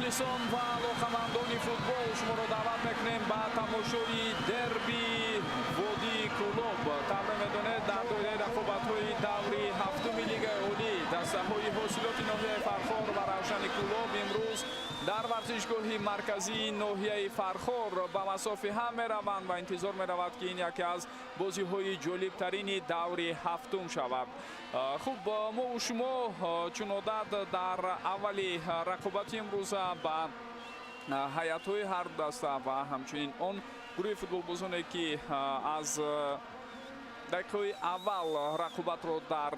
Мухлисон ва алоқамандони футбол, шуморо даъват мекунем ба тамошои дерби водии Кӯлоб. Тавре медонед, дар доираи рақобатҳои даври ҳафтуми Лигаи Олӣ дастаҳои Ҳосилоти ноҳияи Фархор ва Равшани Кӯлоб имрӯз дар варзишгоҳи марказии ноҳияи Фархор ба масофи ҳам мераванд ва интизор меравад, ки ин яке аз бозиҳои ҷолибтарини даври ҳафтум шавад. Хуб, мову шумо чун одат дар аввали рақобати имрӯза ба ҳайатҳои ҳар даста ва ҳамчунин он гурӯҳи футболбозоне, ки аз дақиқаҳои аввал рақобатро дар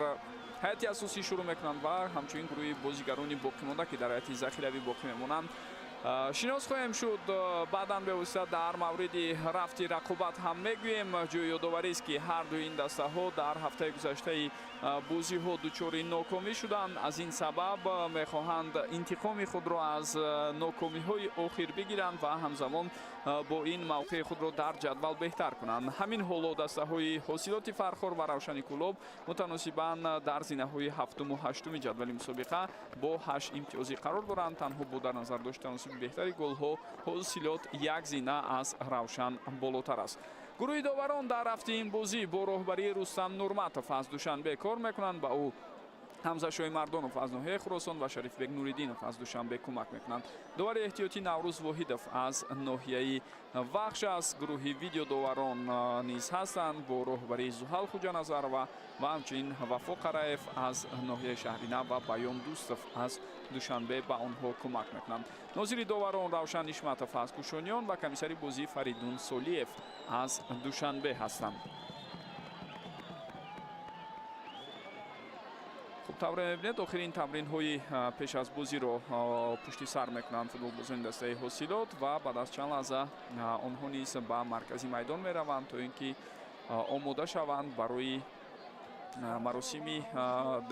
ҳайати асосӣ шурӯъ мекунанд ва ҳамчунин гурӯҳи бозигарони боқимонда, ки дар ҳайати захиравӣ боқӣ мемонанд, шинос хоҳем шуд. Баъдан бевосита дар мавриди рафти рақобат ҳам мегӯем. Ҷои ёдоварист, ки ҳар дуи ин дастаҳо дар ҳафтаи гузаштаи бозиҳо дучори нокомӣ шуданд. Аз ин сабаб мехоҳанд интиқоми худро аз нокомиҳои охир бигиранд ва ҳамзамон бо ин мавқеи худро дар ҷадвал беҳтар кунанд. Ҳамин ҳоло дастаҳои Ҳосилоти Фархор ва Равшани Кӯлоб мутаносибан дар зинаҳои ҳафтуму ҳаштуми ҷадвали мусобиқа бо 8 имтиёзӣ қарор доранд. Танҳо бо дар назар дошти таносуби беҳтари голҳо Ҳосилот як зина аз Равшан болотар аст. Гурӯҳи доварон дар рафти ин бозӣ бо роҳбарии Рустам Нурматов аз Душанбе кор мекунанд. Ба ӯ Ҳамза Шоимардонов аз ноҳияи Хуросон ва Шарифбек Нуриддинов аз Душанбе кӯмак мекунанд. Довари эҳтиётӣ Наврӯз Воҳидов аз ноҳияи Вахш аст. Гурӯҳи видеодоварон низ ҳастанд бо роҳбарии Зуҳал Хуҷаназарова ва ҳамчунин Вафо Қараев аз ноҳияи Шаҳринав ва Баён Дӯстов аз Душанбе ба онҳо кӯмак мекунанд. Нозири доварон Равшан Ишматов аз Кӯшониён ва комиссари бозӣ Фаридун Солиев аз Душанбе ҳастанд. Хуб, тавре мебинед, охирин тамринҳои пеш аз бозиро пушти сар мекунанд футболбозони дастаи Ҳосилот ва баъд аз чанд лаҳза онҳо низ ба маркази майдон мераванд, то ин ки омода шаванд барои маросими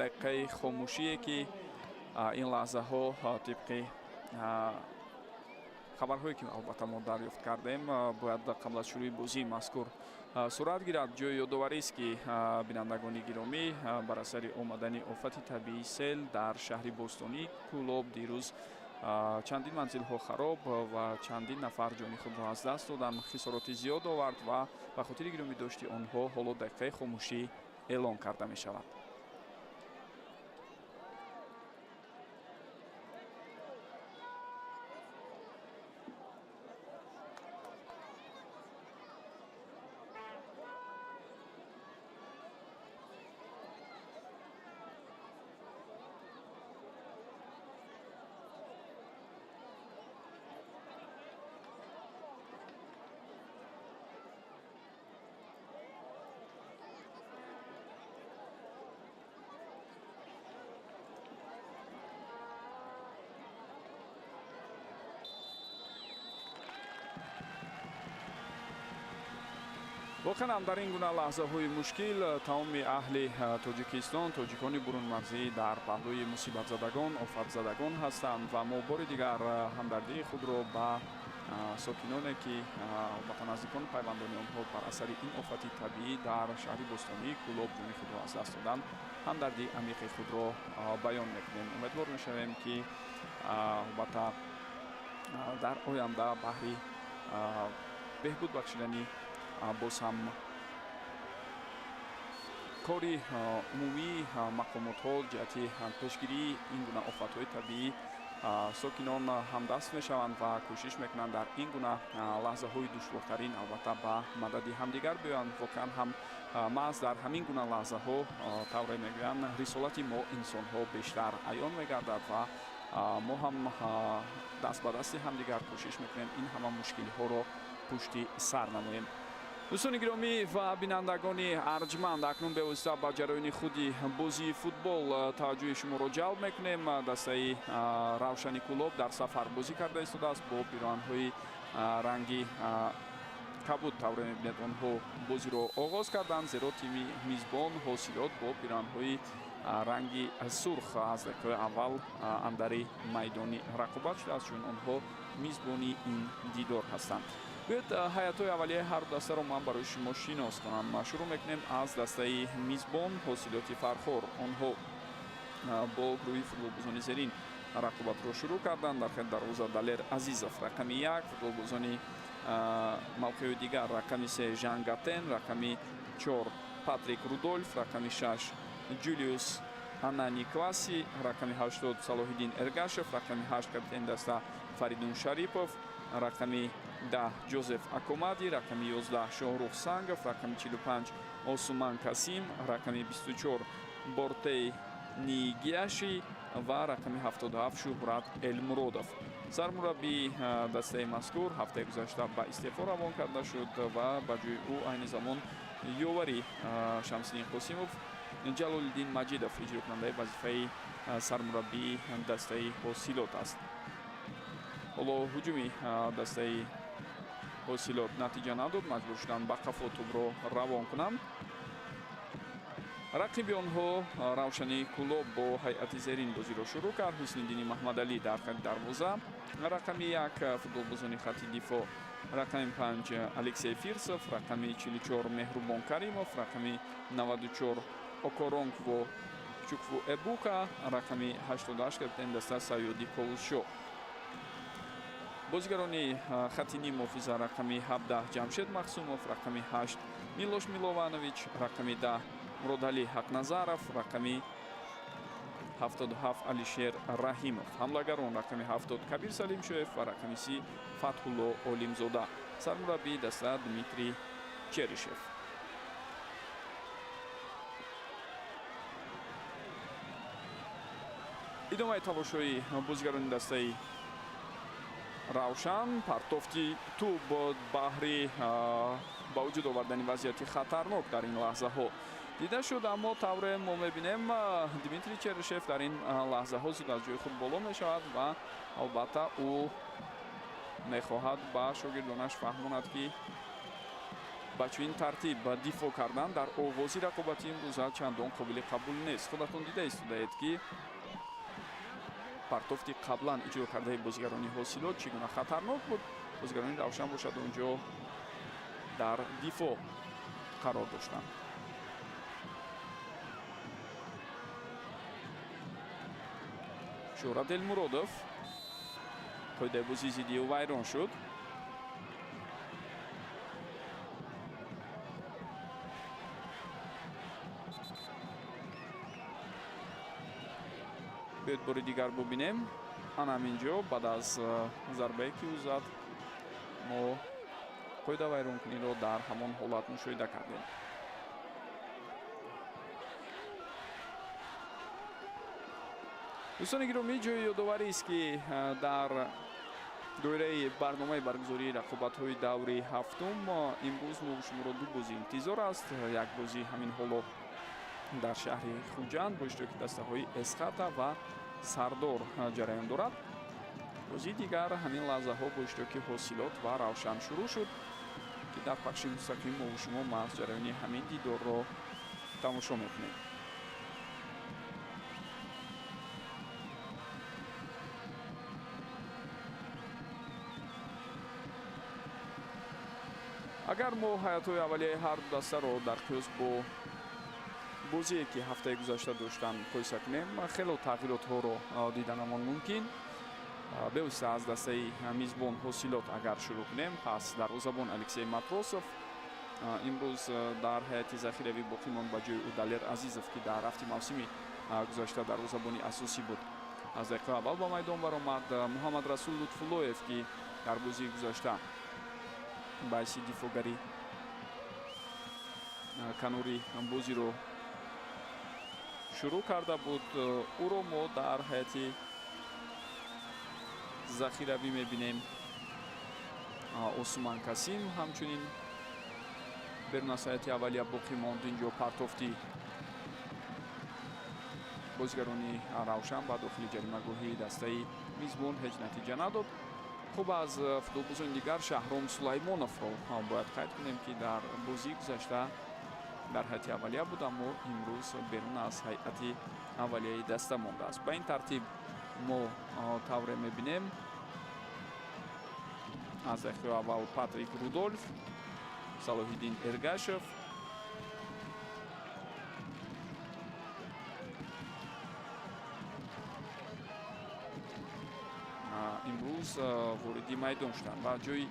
дақиқаи хомӯшие, ки ин лаҳзаҳо тибқи хабарҳое, ки албатта мо дарёфт кардем, бояд қабл аз шурӯи бозии мазкур сурат гирад. Ҷои ёдоварист, ки бинандагони гиромӣ, бар асари омадани офати табиии сел дар шаҳри бостонии Кӯлоб дирӯз чандин манзилҳо хароб ва чандин нафар ҷони худро аз даст доданд, хисороти зиёд овард ва ба хотири гиромӣ дошти онҳо ҳоло дақиқаи хомӯшӣ эълон карда мешавад. Воқеан ҳам, дар ин гуна лаҳзаҳои мушкил тамоми аҳли Тоҷикистон, тоҷикони бурунмарзӣ дар паҳлӯи мусибатзадагон, офатзадагон ҳастанд ва мо бори дигар ҳамдардии худро ба сокиноне, ки албатта наздикону пайвандони онҳо бар асари ин офати табиӣ дар шаҳри бостонии Кӯлоб ҷони худро аз даст доданд, ҳамдардии амиқи худро баён мекунем. Умедвор мешавем, ки албатта дар оянда баҳри беҳбуд бахшидани боз ҳам кори умумии мақомотҳо ҷиҳати пешгирии ин гуна офатҳои табиӣ сокинон ҳамдаст мешаванд ва кӯшиш мекунанд дар ин гуна лаҳзаҳои душвортарин албатта ба мадади ҳамдигар биёянд. Воқеан ҳам, маҳз дар ҳамин гуна лаҳзаҳо, тавре мегӯянд, рисолати мо инсонҳо бештар аён мегардад ва мо ҳам даст ба дасти ҳамдигар кӯшиш мекунем ин ҳама мушкилиҳоро пушти сар намоем. Дӯстони гиромӣ ва бинандагони арҷманд, акнун бевосита ба ҷараёни худи бозии футбол таваҷҷӯҳи шуморо ҷалб мекунем. Дастаи Равшани Кӯлоб дар сафар бозӣ карда истодааст бо пироҳанҳои ранги кабуд. Тавре мебинед, онҳо бозиро оғоз карданд, зеро тими мизбон Ҳосилот бо пироҳанҳои ранги сурх аз дақиқаи аввал андари майдони рақобат шудааст, чун онҳо мизбони ин дидор ҳастанд. Биёед, ҳайатҳои аввалияи ҳар дастаро ман барои шумо шинос кунам. Шурӯъ мекунем аз дастаи мизбон Ҳосилоти Фархор. Онҳо бо гурӯҳи футболбозони зерин Рақобатро шурӯъ карданд. Дар хати дарвоза Далер Азизов, рақами 1, футболбозони мавқеи дигар: рақами 3 Жан Гатен, рақами 4 Патрик Рудольф, рақами 6 Ҷулиус Анани Кваси, рақами 80 Салоҳиддин Эргашев, рақами 8 капитани даста Фаридун Шарипов, рақами 10 Ҷозеф Акомади, рақами 11 Шоҳрух Сангов, рақами 45 Осуман Касим, рақами 24 Бортей Нигиаши ва рақами 77 Шуҳрат Элмуродов. Сармураббии дастаи мазкур ҳафтаи гузашта ба истеъфо равон карда шуд ва ба ҷои ӯ айни замон ёвари Шамсиддин Қосимов, Ҷалолиддин Маҷидов иҷрокунандаи вазифаи сармураббии дастаи Ҳосилот аст. Ҳоло ҳуҷуми дастаи Ҳосилот натиҷа надод, маҷбур шуданд ба қафо тӯбро равон кунанд. Рақиби онҳо Равшани Кӯлоб бо ҳайати зерин бозиро шурӯъ кард. Ҳусниддини Маҳмадалӣ дар хати дарвоза, рақами 1 футболбозони хати дифоъ, рақами 5 Алексей Фирсов, рақами 44 Меҳрубон Каримов, рақами 94 Окоронкво Чукву Эбука, рақами 88 капитани даста Саёди Ковусшо. Бозигарони хати ним муҳофиза: рақами 17 Ҷамшед Махсумов, рақами 8 Милош Милованович, рақами 10 Муродалӣ Ҳақназаров, рақами 77 Алишер Раҳимов. Ҳамлагарон: рақами 70 Кабир Салимшоев ва рақами 30 Фатҳулло Олимзода. Сармураббии даста Дмитрий Черишев. Идомаи талошҳои бозигарони дастаи Равшан, партофти тӯб баҳри ба вуҷуд овардани вазъияти хатарнок дар ин лаҳзаҳо дида шуд, аммо тавре мо мебинем, Дмитрий Черишев дар ин лаҳзаҳо зуд аз ҷои худ боло мешавад ва албатта ӯ мехоҳад ба шогирдонаш фаҳмонад, ки ба чунин тартиб дифоъ кардан дар овози рақобати имрӯза чандон қобили қабул нест. Худатон дида истодаед, ки партофти қаблан иҷро кардаи бозигарони Ҳосилот чӣ гуна хатарнок буд. Бозигарони Равшан бошад, он ҷо дар дифоъ қарор доштанд. Шӯҳрат Элмуродов, қоидаи бозии зидди ӯ вайрон шуд. Биёед, бори дигар бубинем. Ана ҳамин ҷо, баъд аз зарбае, ки ӯ зад, мо қоида вайронкуниро дар ҳамон ҳолат мушоҳида кардем. Дӯстони гиромӣ, ҷои ёдоварист, ки дар доираи барномаи баргузории рақобатҳои даври ҳафтум имрӯз мо шуморо ду бозӣ интизор аст. Як бозӣ ҳамин ҳоло дар шаҳри Хуҷанд бо иштироки дастаҳои Эсхата ва Сардор ҷараён дорад. Бозии дигар ҳамин лаҳзаҳо бо иштироки Ҳосилот ва Равшан шурӯъ шуд, ки дар пахши мустақим мо шумо маҳз ҷараёни ҳамин дидорро тамошо мекунем. Агар мо ҳайатҳои аввалияи ҳар ду дастаро дар қиёс бо бозие, ки ҳафтаи гузашта доштанд, муқоиса кунем, хело тағйиротҳоро диданамон мумкин. Бевосита аз дастаи мизбон Ҳосилот агар шурӯъ кунем, пас дарвозабон Алексей Матросов имрӯз дар ҳайати захиравӣ боқӣ монд. Ба ҷои ӯ Далер Азизов, ки дар рафти мавсими гузашта дарвозабони асосӣ буд, аз дақиқаи аввал ба майдон баромад. Муҳаммад Расул Лутфуллоев, ки дар бозии гузашта ба ҳайси дифоъгарӣ канори бозиро шурӯъ карда буд, ӯро мо дар ҳайати захиравӣ мебинем. Осуман Касим ҳамчунин берун аз ҳайати аввалия боқӣ монд. Инҷо партофти бозигарони Равшан ба дохили ҷаримагоҳи дастаи мизбон ҳеҷ натиҷа надод. Хуб, аз футболбозони дигар Шаҳром Сулаймоновро бояд қайд кунем, ки дар бозии гузашта дар ҳайати аввалия буд, аммо имрӯз берун аз ҳайати аввалияи даста мондааст. Ба ин тартиб мо тавре мебинем, аз дақиқаи аввал Патрик Рудольф, Салоҳиддин Эргашев, Имрӯз вориди майдон шуданд ва ҷои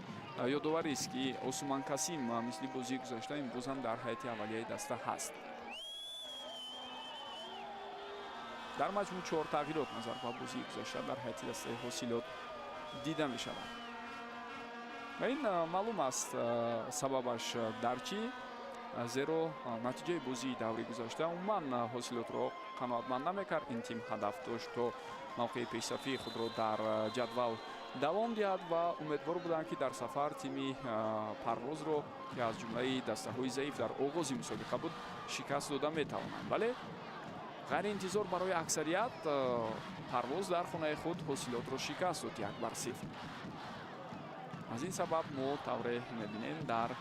ёдоварист, ки Осуман Касим мисли бозии гузашта имрӯз ҳам дар ҳайати аввалияи даста ҳаст. Дар маҷмӯъ 4 тағйирот назар ба бозии гузашта дар ҳайати дастаи Ҳосилот дида мешавад. Ва ин маълум аст сабабаш дар чӣ, зеро натиҷаи бозии даври гузашта умуман Ҳосилотро қаноатманд намекард. Ин тим ҳадаф дошт, то мавқеи пешсафии худро дар ҷадвал давом диҳад ва умедвор буданд, ки дар сафар тими Парвозро, ки аз ҷумлаи дастаҳои заиф дар оғози мусобиқа буд, шикаст дода метавонанд. Вале ғайриинтизор барои аксарият Парвоз дар хонаи худ Ҳосилотро шикаст дод 1-0. Аз ин сабаб мо тавре мебинем, дар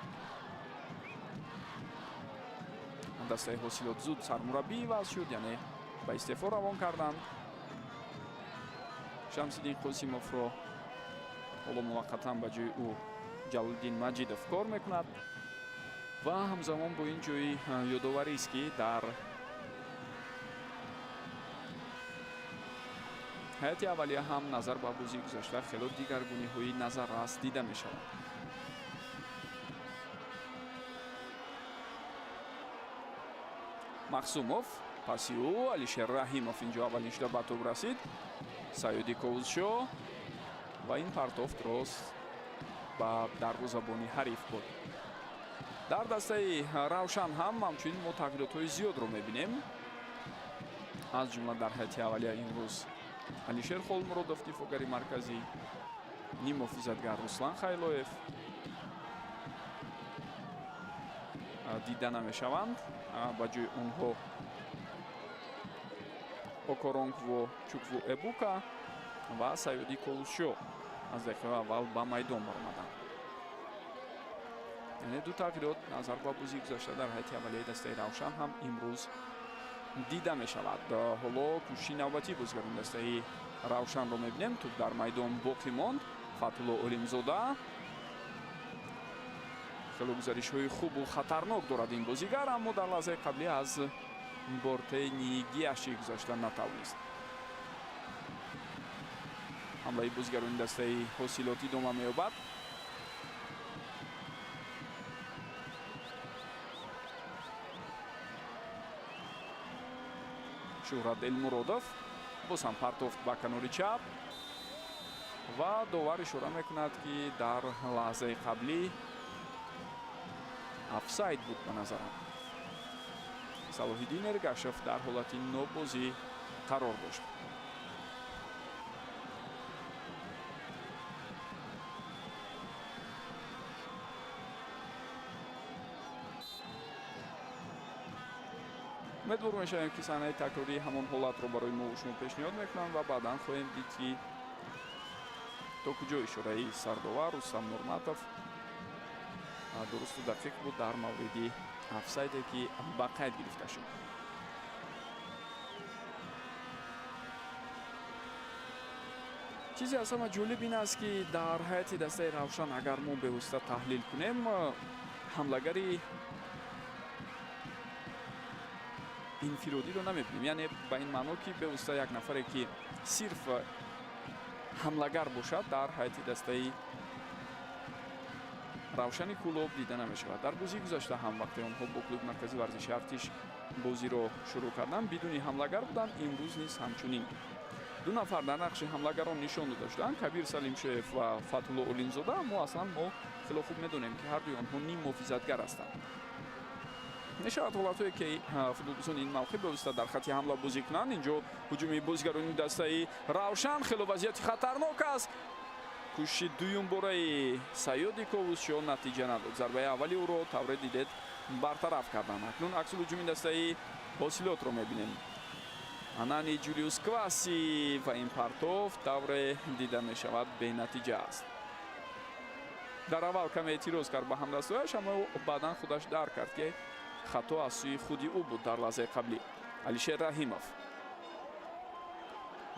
дастаи Ҳосилот зуд сармураббӣ иваз шуд, яъне ба истеъфо равон карданд Шамсиддин Қосимовро. Ҳоло муваққатан ба ҷои ӯ Ҷалолиддин Маҷидов кор мекунад ва ҳамзамон бо ин ҷои ёдоварист, ки дар ҳайати аввалия ҳам назар ба бозии гузашта хело дигаргуниҳои назаррас дида мешавад. Махсумов, паси ӯ Алишер Раҳимов инҷо аввалин шуда ба тӯб расид. Саёди Ковузшо ва ин партофт рост ба дарвозабони ҳариф буд. Дар дастаи Равшан ҳам ҳамчунин мо тағйиротҳои зиёдро мебинем. Аз ҷумла дар ҳайати аввалия имрӯз Алишер Холмуродов, дифоъгари марказӣ, ниммуҳофизатгар Руслан Хайлоев дида намешаванд. Ба ҷои онҳо Окоронкво Чукву Эбука ва Саёди Ковузшо аз дақиқаи аввал ба майдон баромаданд. Яъне ду тағйирот назар ба бозии гузашта дар ҳайати аввалияи дастаи Равшан ҳам имрӯз дида мешавад. Ҳоло кӯшиши навбатии бозигарони дастаи Равшанро мебинем. Тӯб дар майдон боқӣ монд. Фатҳулло Олимзода хело гузаришҳои хубу хатарнок дорад ин бозигар, аммо дар лаҳзаи қаблӣ аз бортаи Нигиаши гузашта натавонист. Ҳамлаи бозигарони дастаи Ҳосилот идома меёбад. Шӯҳрат Элмуродов боз ҳам партофт ба канори чап ва довар ишора мекунад, ки дар лаҳзаи қаблӣ офсайд буд ба назарам. Салоҳиддин Эргашев дар ҳолати нобозӣ қарор дошт. Умедвор мешавем, ки саҳнаи такрории ҳамон ҳолатро барои мо шумо пешниҳод мекунанд ва баъдан хоҳем дид, ки то куҷо ишораи сардовар Рустам Нурматов дурусту дақиқ буд дар мавриди офсайде, ки ба қайд гирифта шуд. Чизе аз ҳама ҷолиб ин аст, ки дар ҳайати дастаи Равшан агар мо бевосита таҳлил кунем, ҳамлагари инфиродиро намебинем. Яъне ба ин маъно, ки бевосита як нафаре, ки сирф ҳамлагар бошад, дар ҳайати дастаи Равшани Кӯлоб дида намешавад. Дар бозии гузашта ҳам вақте онҳо бо клуби марказии варзиши Артиш бозиро шурӯъ карданд, бидуни ҳамлагар буданд. Имрӯз низ ҳамчунин ду нафар дар нақши ҳамлагарон нишон дода шуданд, Кабир Салимшоев ва Фатҳулло Олимзода. Аммо аслан мо хело хуб медонем, ки ҳардуи онҳо ниммуҳофизатгар ҳастанд. Мешавад ҳолатҳое, ки футболбозони ин мавқеъ бевосита дар хатти ҳамла бозӣ кунанд. Инҷо ҳуҷуми бозигарони дастаи Равшан хело вазъияти хатарнок аст. Кӯшиши дуюмбораи Саёди Ковузшо натиҷа надод. Зарбаи аввали ӯро тавре дидед бартараф карданд. Акнун аксул ҳуҷуми дастаи Ҳосилотро мебинем. Анани Ҷулиус Кваси ва ин партоф тавре дида мешавад бенатиҷа аст. Дар аввал каме эътироз кард ба ҳамдастояш, аммо баъдан худаш дарк кард, ки хато аз сӯи худи ӯ буд дар лаҳзаи қаблӣ. Алишер Раҳимов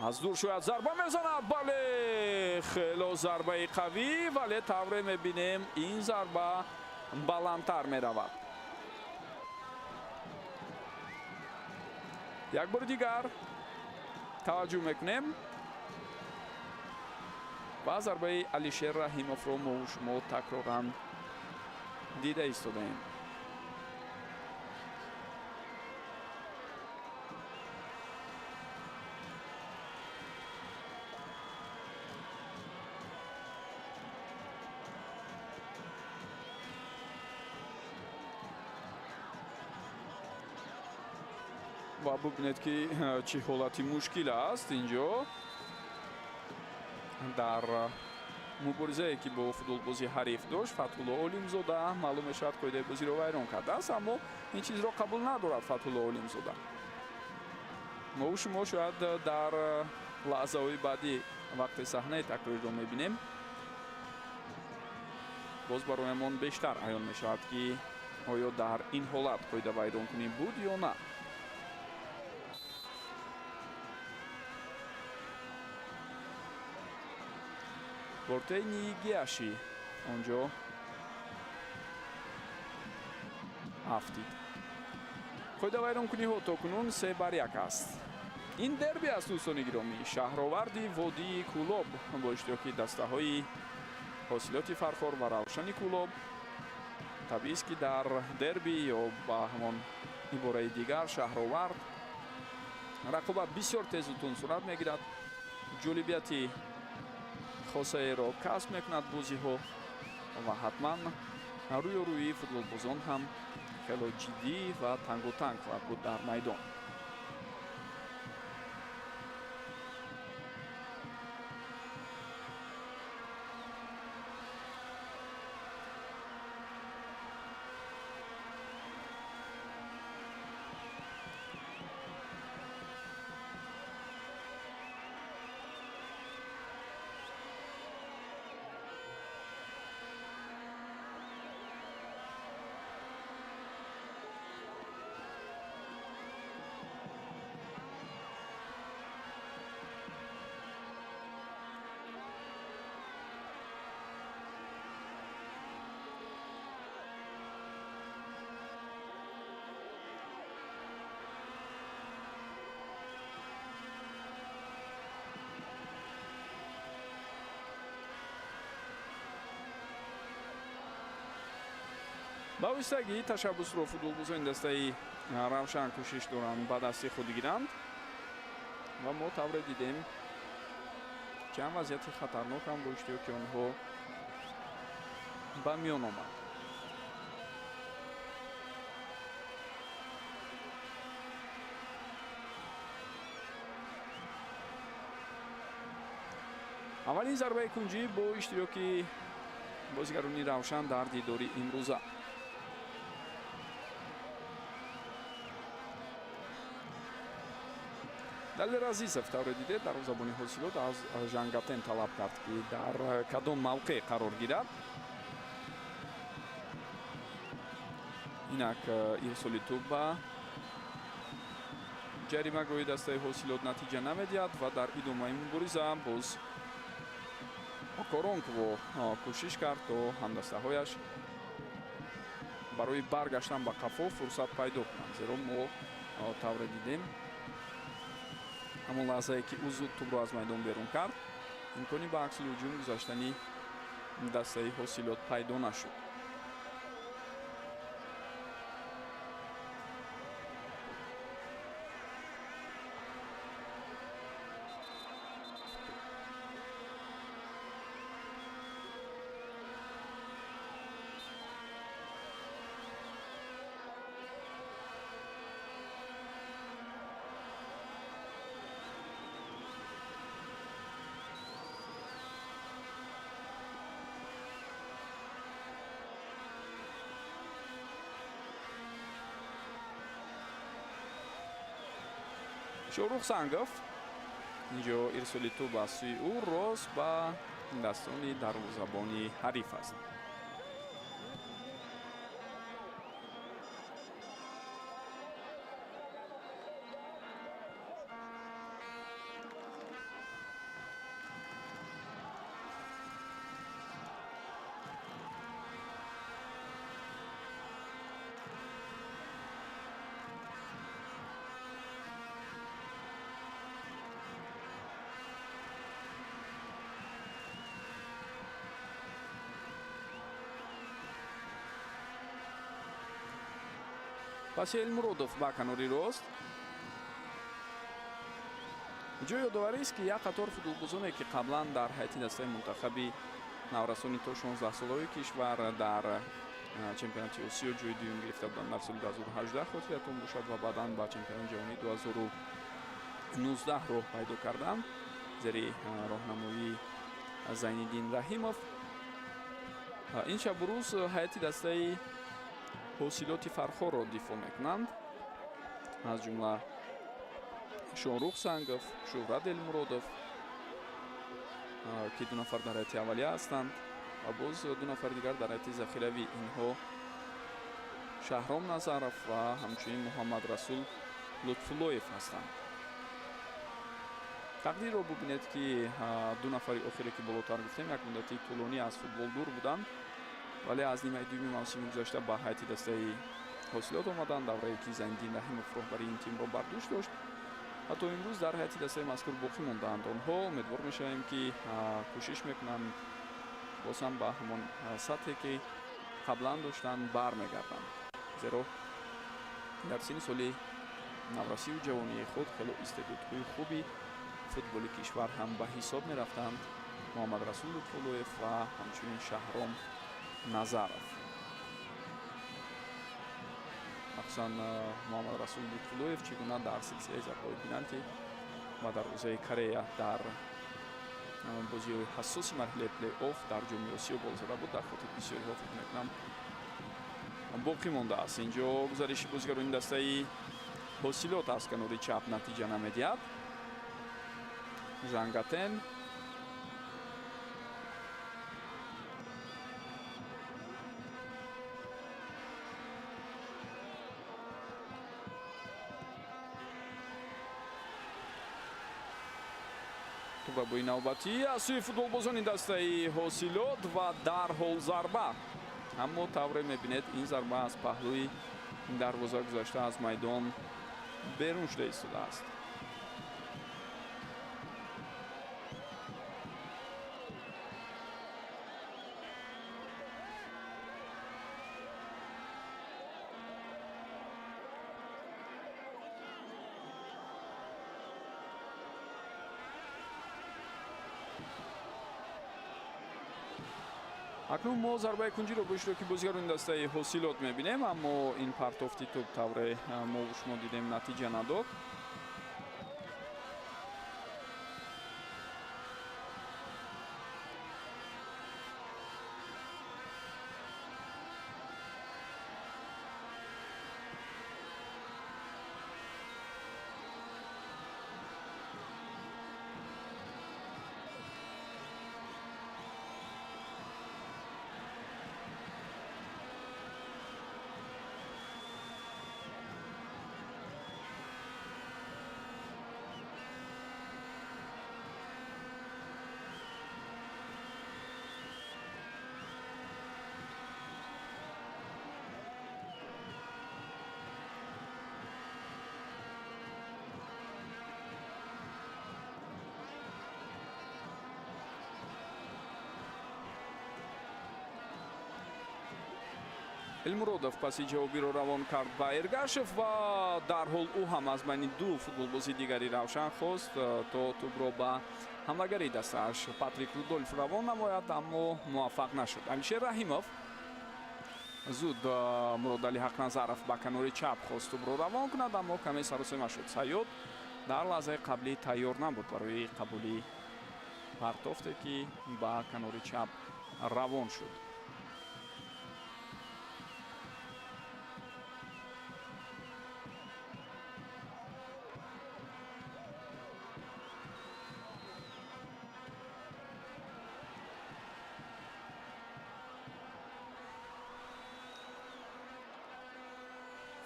аз дур шояд зарба мезанад. Бале, хело зарбаи қавӣ, вале тавре мебинем ин зарба баландтар меравад. Як бори дигар таваҷҷӯҳ мекунем. Ва зарбаи Алишер Раҳимовро мо шумо такроран дида истодаем. Ва бубинед, ки чӣ ҳолати мушкил аст инҷо дар муборизае, ки бо футболбози ҳариф дошт. Фатҳулло Олимзода, маълум мешавад, қоидаи бозиро вайрон кардааст, аммо ин чизро қабул надорад Фатҳулло Олимзода. Мову шумо шояд дар лаҳзаҳои баъдӣ, вақте саҳнаи такрориро мебинем, боз бароямон бештар аён мешавад, ки оё дар ин ҳолат қоида вайронкунӣ буд ё на. Бортеи Нигиаши онҷо афтид. Қоидавайронкуниҳо то кунун 3-1 аст. Ин дерби аст, дӯстони гиромӣ, шаҳроварди водии Кӯлоб бо иштироки дастаҳои Ҳосилоти Фархор ва Равшани Кӯлоб. Табиист, ки дар дерби ё ба ҳамон ибораи дигар шаҳровард рақобат бисёр тезу тунд сурат мегирад, ҷолибияти хосаеро касб мекунад бозиҳо ва ҳатман рӯё рӯи футболбозон ҳам хело ҷиддӣ ва тангу танг хоҳад буд дар майдон. Ба воситагӣ ташаббусро футболбозони дастаи Равшан кӯшиш доранд ба дасти худ гиранд ва мо тавре дидем, чанд вазъияти хатарнок ҳам бо иштироки онҳо ба миён омад. Аввалин зарбаи кунҷӣ бо иштироки бозигарони Равшан дар дидори имрӯза. Далер Азизов, тавре дидед, дарвозабони Ҳосилот аз Жангатен талаб кард, ки дар кадом мавқеъ қарор гирад. Инак ирсоли тӯб ба ҷаримагоҳи дастаи Ҳосилот натиҷа намедиҳад ва дар идомаи мубориза боз Окоронкво кӯшиш кард, то ҳамдастаҳояш барои баргаштан ба қафо фурсат пайдо кунанд, зеро мо тавре дидем, ҳамон лаҳзае, ки ӯ зуд тӯбро аз майдон берун кард, имкони ба аксул ҳуҷум гузаштани дастаи Ҳосилот пайдо нашуд. Шоҳрух Сангов, инҷо ирсоли тӯб аз сӯи ӯ рост ба дастони дарвозабони ҳариф аст. Паси Элмуродов ба канори рост. Ҷои ёдоварист, ки як қатор футболбозоне, ки қаблан дар ҳайати дастаи мунтахаби наврасони то 16-солаҳои кишвар дар чемпионати Осиё ҷои дуюм гирифта буданд дар соли 2018, хотиратон бошад, ва баъдан ба чемпионати ҷаҳонии 2019 роҳ пайдо карданд зери роҳнамоии Зайниддин Раҳимов. Ин шабу рӯз ҳайати дастаи Ҳосилоти Фархорро дифоъ мекунанд, аз ҷумла Шоҳрух Сангов, Шӯҳрат Элмуродов, ки ду нафар дар ҳайати аввалия ҳастанд ва боз ду нафари дигар дар ҳайати захиравӣ. Инҳо Шаҳром Назаров ва ҳамчунин Муҳаммадрасул Лутфуллоев ҳастанд. Тақдирро бубинед, ки ду нафари охире, ки болотар гуфтем, як муддати тӯлонӣ аз футбол дур буданд, вале аз нимаи дуюми мавсими гузашта ба ҳайати дастаи Ҳосилот омаданд, даврае ки Зайниддин Раҳимов роҳбарии ин тимро бар дӯш дошт ва то имрӯз дар ҳайати дастаи мазкур боқӣ мондаанд. Онҳо умедвор мешавем, ки кӯшиш мекунанд боз ҳам ба ҳамон сатҳе, ки қаблан доштанд, бармегарданд, зеро дар синни соли наврасию ҷавонии худ хело истеъдодҳои хуби футболи кишвар ҳам ба ҳисоб мерафтанд Муҳаммадрасул Лутфуллоев ва ҳамчунин Шаҳром Назаров. Махсусан Муҳаммадрасул Лутфуллоев чӣ гуна дар силсилаи зарбаҳои пеналти ва дарвозаи Корея дар бозиҳои ҳассоси марҳилаи плей-офф дар Ҷоми Осиё гол зада буд, дар хотир бисёриҳо фикр мекунам боқӣ мондааст. Инҷо гузариши бозигарони дастаи Ҳосилот аз канори чап натиҷа намедиҳад. Жангатен тӯбрабои навбатӣ аз сӯи футболбозони дастаи Ҳосилот ва дарҳол зарба. Аммо тавре мебинед, ин зарба аз паҳлӯи дарвоза гузашта аз майдон берун шуда истодааст. Акнун мо зарбаи кунҷиро бо иштироки бозигарони дастаи Ҳосилот мебинем, аммо ин партофти тӯб тавре мо шумо дидем натиҷа надод. Элмуродов паси ҷавобиро равон кард ба Эргашев ва дарҳол ӯ ҳам аз байни ду футболбози дигари Равшан хост то тӯбро ба ҳамлагари дастааш Патрик Рудольф равон намояд, аммо муваффақ нашуд. Алишер Раҳимов зуд Муродали Ҳақназаров ба канори чап хост тӯбро равон кунад, аммо каме саросема шуд. Сайёд дар лаҳзаи қаблӣ тайёр набуд барои қабули партофте, ки ба канори чап равон шуд.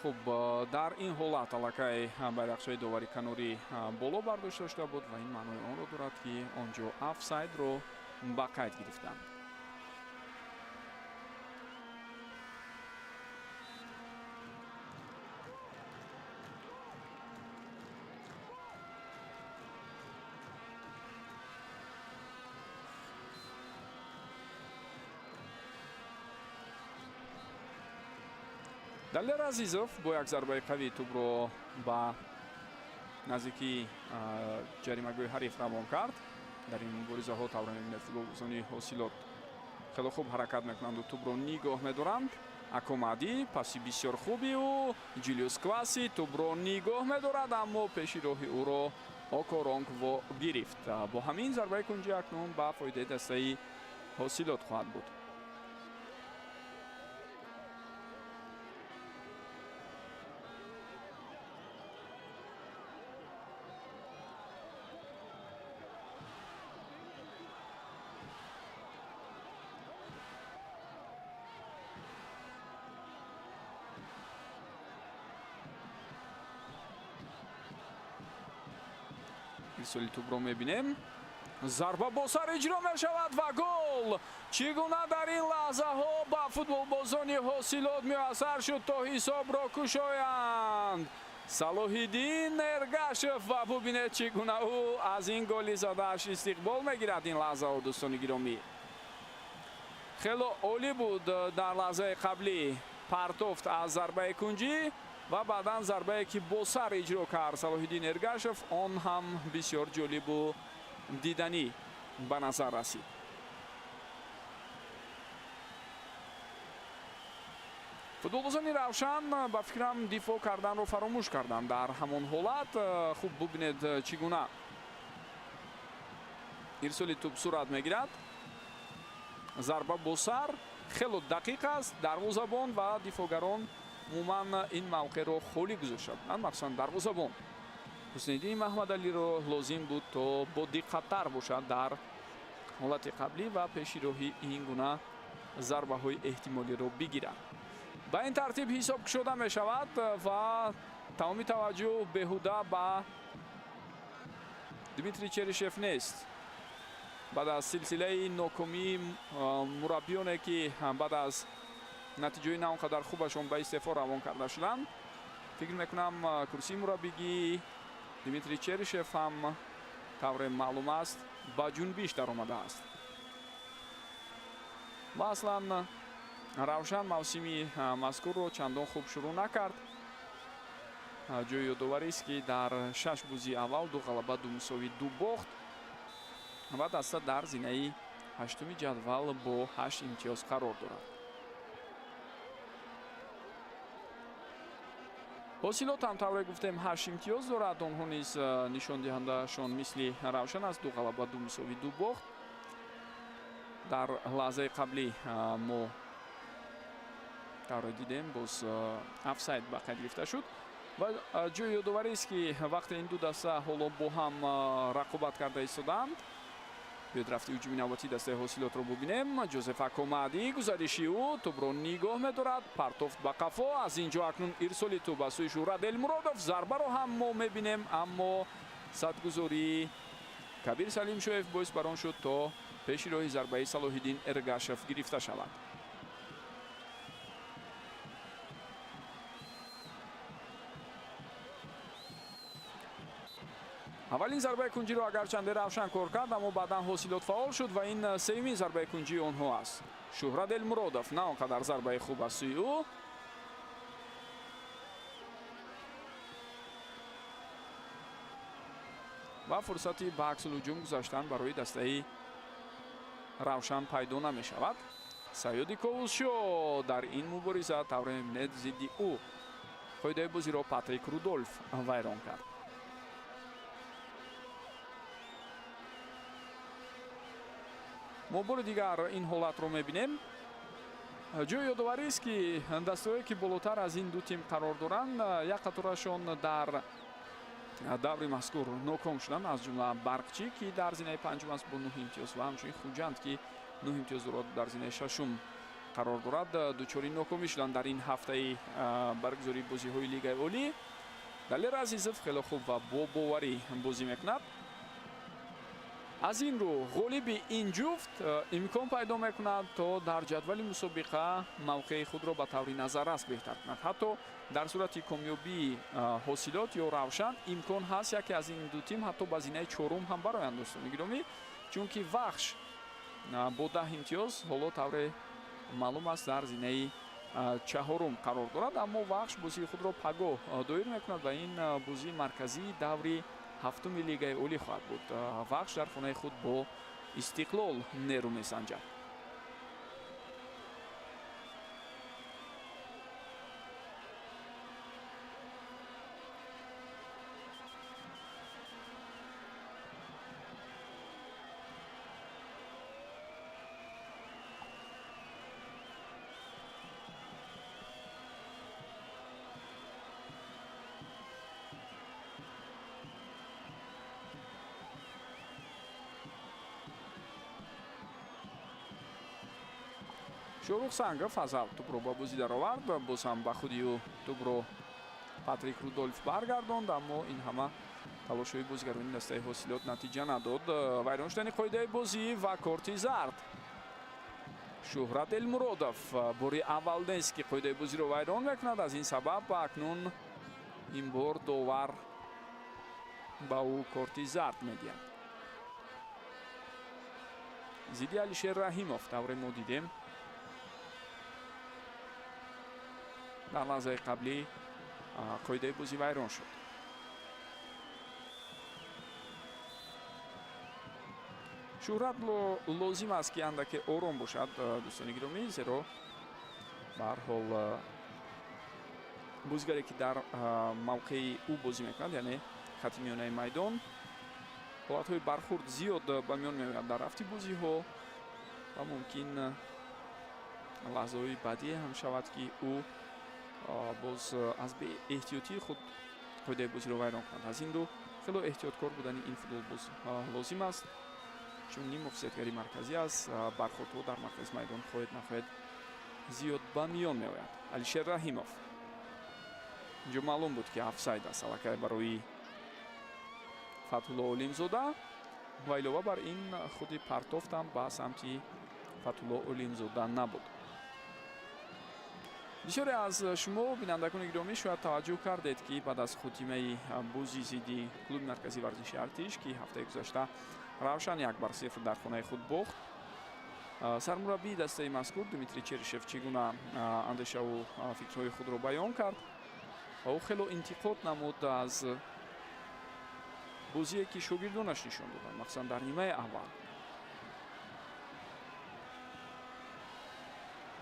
Хуб, дар ин ҳолат аллакай байрақчаи довари канорӣ боло бардошта шуда буд ва ин маънои онро дорад, ки он ҷо офсайдро ба қайд гирифтанд. Далер Азизов бо як зарбаи қавӣ тӯбро ба наздикии ҷаримагоҳи ҳариф равон кард. Дар ин муборизаҳо тавре мебинед, футболбозони Ҳосилот хеле хуб ҳаракат мекунанду тӯбро нигоҳ медоранд. Акомади паси бисёр хуби ӯ, Ҷулиус Кваси тӯбро нигоҳ медорад, аммо пеши роҳи ӯро Окоронкво гирифт. Бо ҳамин зарбаи кунҷӣ акнун ба фоидаи дастаи Ҳосилот хоҳад буд. Ирсоли тӯбро мебинем. Зарба бо сар иҷро мешавад ва гол! Чӣ гуна дар ин лаҳзаҳо ба футболбозони Ҳосилот муяссар шуд, то ҳисобро кушоянд. Салоҳиддин Эргашев, ва бубинед, чӣ гуна ӯ аз ин голи задааш истиқбол мегирад ин лаҳзаҳо, дӯстони гиромӣ. Хело олӣ буд дар лаҳзаи қаблӣ партофт аз зарбаи кунҷӣ ва баъдан зарбае ки бо сар иҷро кард Салоҳиддин Эргашев, он ҳам бисёр ҷолибу диданӣ ба назар расид. Футболбозони Равшан, ба фикрам, дифоъ карданро фаромӯш карданд дар ҳамон ҳолат. Хуб бубинед, чӣ гуна ирсоли тӯб сурат мегирад. Зарба бо сар хело дақиқ аст. Дарвозабон ва дифоъгарон умуман ин мавқеъро холӣ гузошта буданд, махсусан дарвозабон Ҳусниддини Маҳмадалиро лозим буд, то бодиққаттар бошад дар ҳолати қаблӣ ва пеши роҳи ин гуна зарбаҳои эҳтимолиро бигирад. Ба ин тартиб ҳисоб кушода мешавад ва тамоми таваҷҷӯҳ беҳуда ба Дмитрий Черишев нест. Баъд аз силсилаи нокомии мураббиёне, ки баъд аз натиҷаи на он қадар хубашон ба истеъфо равон карда шуданд, фикр мекунам, курсии мураббигии Дмитрий Черишев ҳам, тавре маълум аст, ба ҷунбиш даромадааст. Ва аслан Равшан мавсими мазкурро чандон хуб шурӯъ накард. Ҷои ёдоварист, ки дар шаш бозии аввал ду ғалаба, ду мусовӣ, ду бохт ва даста дар зинаи ҳаштуми ҷадвал бо 8 имтиёз қарор дорад. Ҳосилот ҳам, тавре гуфтем, 8 имтиёз дорад. Онҳо низ нишондиҳандаашон мисли Равшан аст: ду ғалаба, ду мусовӣ, ду бохт. Дар лаҳзаи қаблӣ мо тавре дидем, боз офсайд ба қайд гирифта шуд. Ва ҷои ёдоварист, ки вақте ин ду даста ҳоло бо ҳам рақобат карда истодаанд, биёд рафти ҳуҷуми навбатии дастаи Ҳосилотро бубинем. Ҷозеф Акомади, гузариши ӯ, тӯбро нигоҳ медорад, партофт ба қафо. Аз ин ҷо акнун ирсоли тӯб ба сӯи Шӯҳрат Элмуродов. Зарбаро ҳам мо мебинем, аммо садгузории Кабир Салимшоев боис бар он шуд, то пеши роҳи зарбаи Салоҳиддин Эргашев гирифта шавад. Аввалин зарбаи кунҷиро агарчанде Равшан кор кард, аммо баъдан Ҳосилот фаъол шуд ва ин сеюмин зарбаи кунҷии онҳо аст. Шӯҳрат Элмуродов, на он қадар зарбаи хуб аз сӯи ӯ. Ва фурсати ба аксулҳуҷум гузаштан барои дастаи Равшан пайдо намешавад. Саёди Ковусшо дар ин мубориза, тавре мебинед, зидди ӯ қоидаи бозиро Патрик Рудольф вайрон кард. Мо бори дигар ин ҳолатро мебинем. Ҷои ёдоварист, ки дастаҳое, ки болотар аз ин ду тим қарор доранд, як қаторашон дар даври мазкур ноком шуданд, аз ҷумла Барқчӣ, ки дар зинаи панҷум аст бо 9 имтиёз, ва ҳамчунин Хуҷанд, ки 9 имтиёз дорад, дар зинаи шашум қарор дорад, дучори нокомӣ шуданд дар ин ҳафтаи баргузории бозиҳои Лигаи Олӣ. Далер Азизов хеле хуб ва бо боварӣ бозӣ мекунад. Аз ин рӯ ғолиби ин ҷуфт имкон пайдо мекунад, то дар ҷадвали мусобиқа мавқеи худро ба таври назаррас беҳтар кунад. Ҳатто дар сурати комёбии Ҳосилот ё Равшан имкон ҳаст, яке аз ин ду тим ҳатто ба зинаи чорум ҳам бароянд, дӯстони гиромӣ, чунки Вахш бо 10 имтиёз ҳоло, тавре маълум аст, дар зинаи чаҳорум қарор дорад, аммо Вахш бозии худро пагоҳ доир мекунад ва ин бозии марказии даври ҳафтуми Лигаи Олӣ хоҳад буд. Вахш дар хонаи худ бо Истиқлол нерӯ месанҷад. Шоҳрух Сангов аз авт тӯбро ба бозӣ даровард, боз ҳам ба худи ӯ тӯбро Патрик Рудольф баргардонд, аммо ин ҳама талошҳои бозигарони дастаи Ҳосилот натиҷа надод. Вайрон шудани қоидаи бозӣ ва корти зард. Шуҳрат Элмуродов бори аввал нест, ки қоидаи бозиро вайрон мекунад. Аз ин сабаб акнун ин бор довар ба ӯ корти зард медиҳад. Зидди Алишер Раҳимов тавре мо дидем дар лаҳзаи қаблӣ қоидаи бозӣ вайрон шуд. Шуҳрат лозим аст, ки андаке ором бошад, дӯстони гиромӣ, зеро ба ҳар ҳол бозигаре, ки дар мавқеи ӯ бозӣ мекунад, яъне хати миёнаи майдон, ҳолатҳои бархурд зиёд ба миён меояд дар рафти бозиҳо ва мумкин лаҳзаҳои баъдие ҳам шавад, ки ӯ боз аз беэҳтиётии худ қоидаи бозиро вайрон кунад. Аз ин рӯ хело эҳтиёткор будани ин футболбоз лозим аст, чун ним муҳофизатгари марказӣ аст. Бархурдҳо дар маркази майдон хоҳед нахоҳед зиёд ба миён меояд. Алишер Раҳимов, инҷо маълум буд, ки офсайд аст аллакай барои Фатҳулло Олимзода ва илова бар ин худи партофтам ба самти Фатҳулло Олимзода набуд. Бисёре аз шумо бинандагони гиромӣ шояд таваҷҷӯҳ кардед, ки баъд аз хотимаи бозӣ зидди клуби марказии варзиши Артиш, ки ҳафтаи гузашта Равшан 1-0 дар хонаи худ бохт, сармураббии дастаи мазкур Дмитрий Черишев чӣ гуна андешаву фикрҳои худро баён кард ва ӯ хело интиқод намуд аз бозие, ки шогирдонаш нишон доданд, махсусан дар нимаи аввал.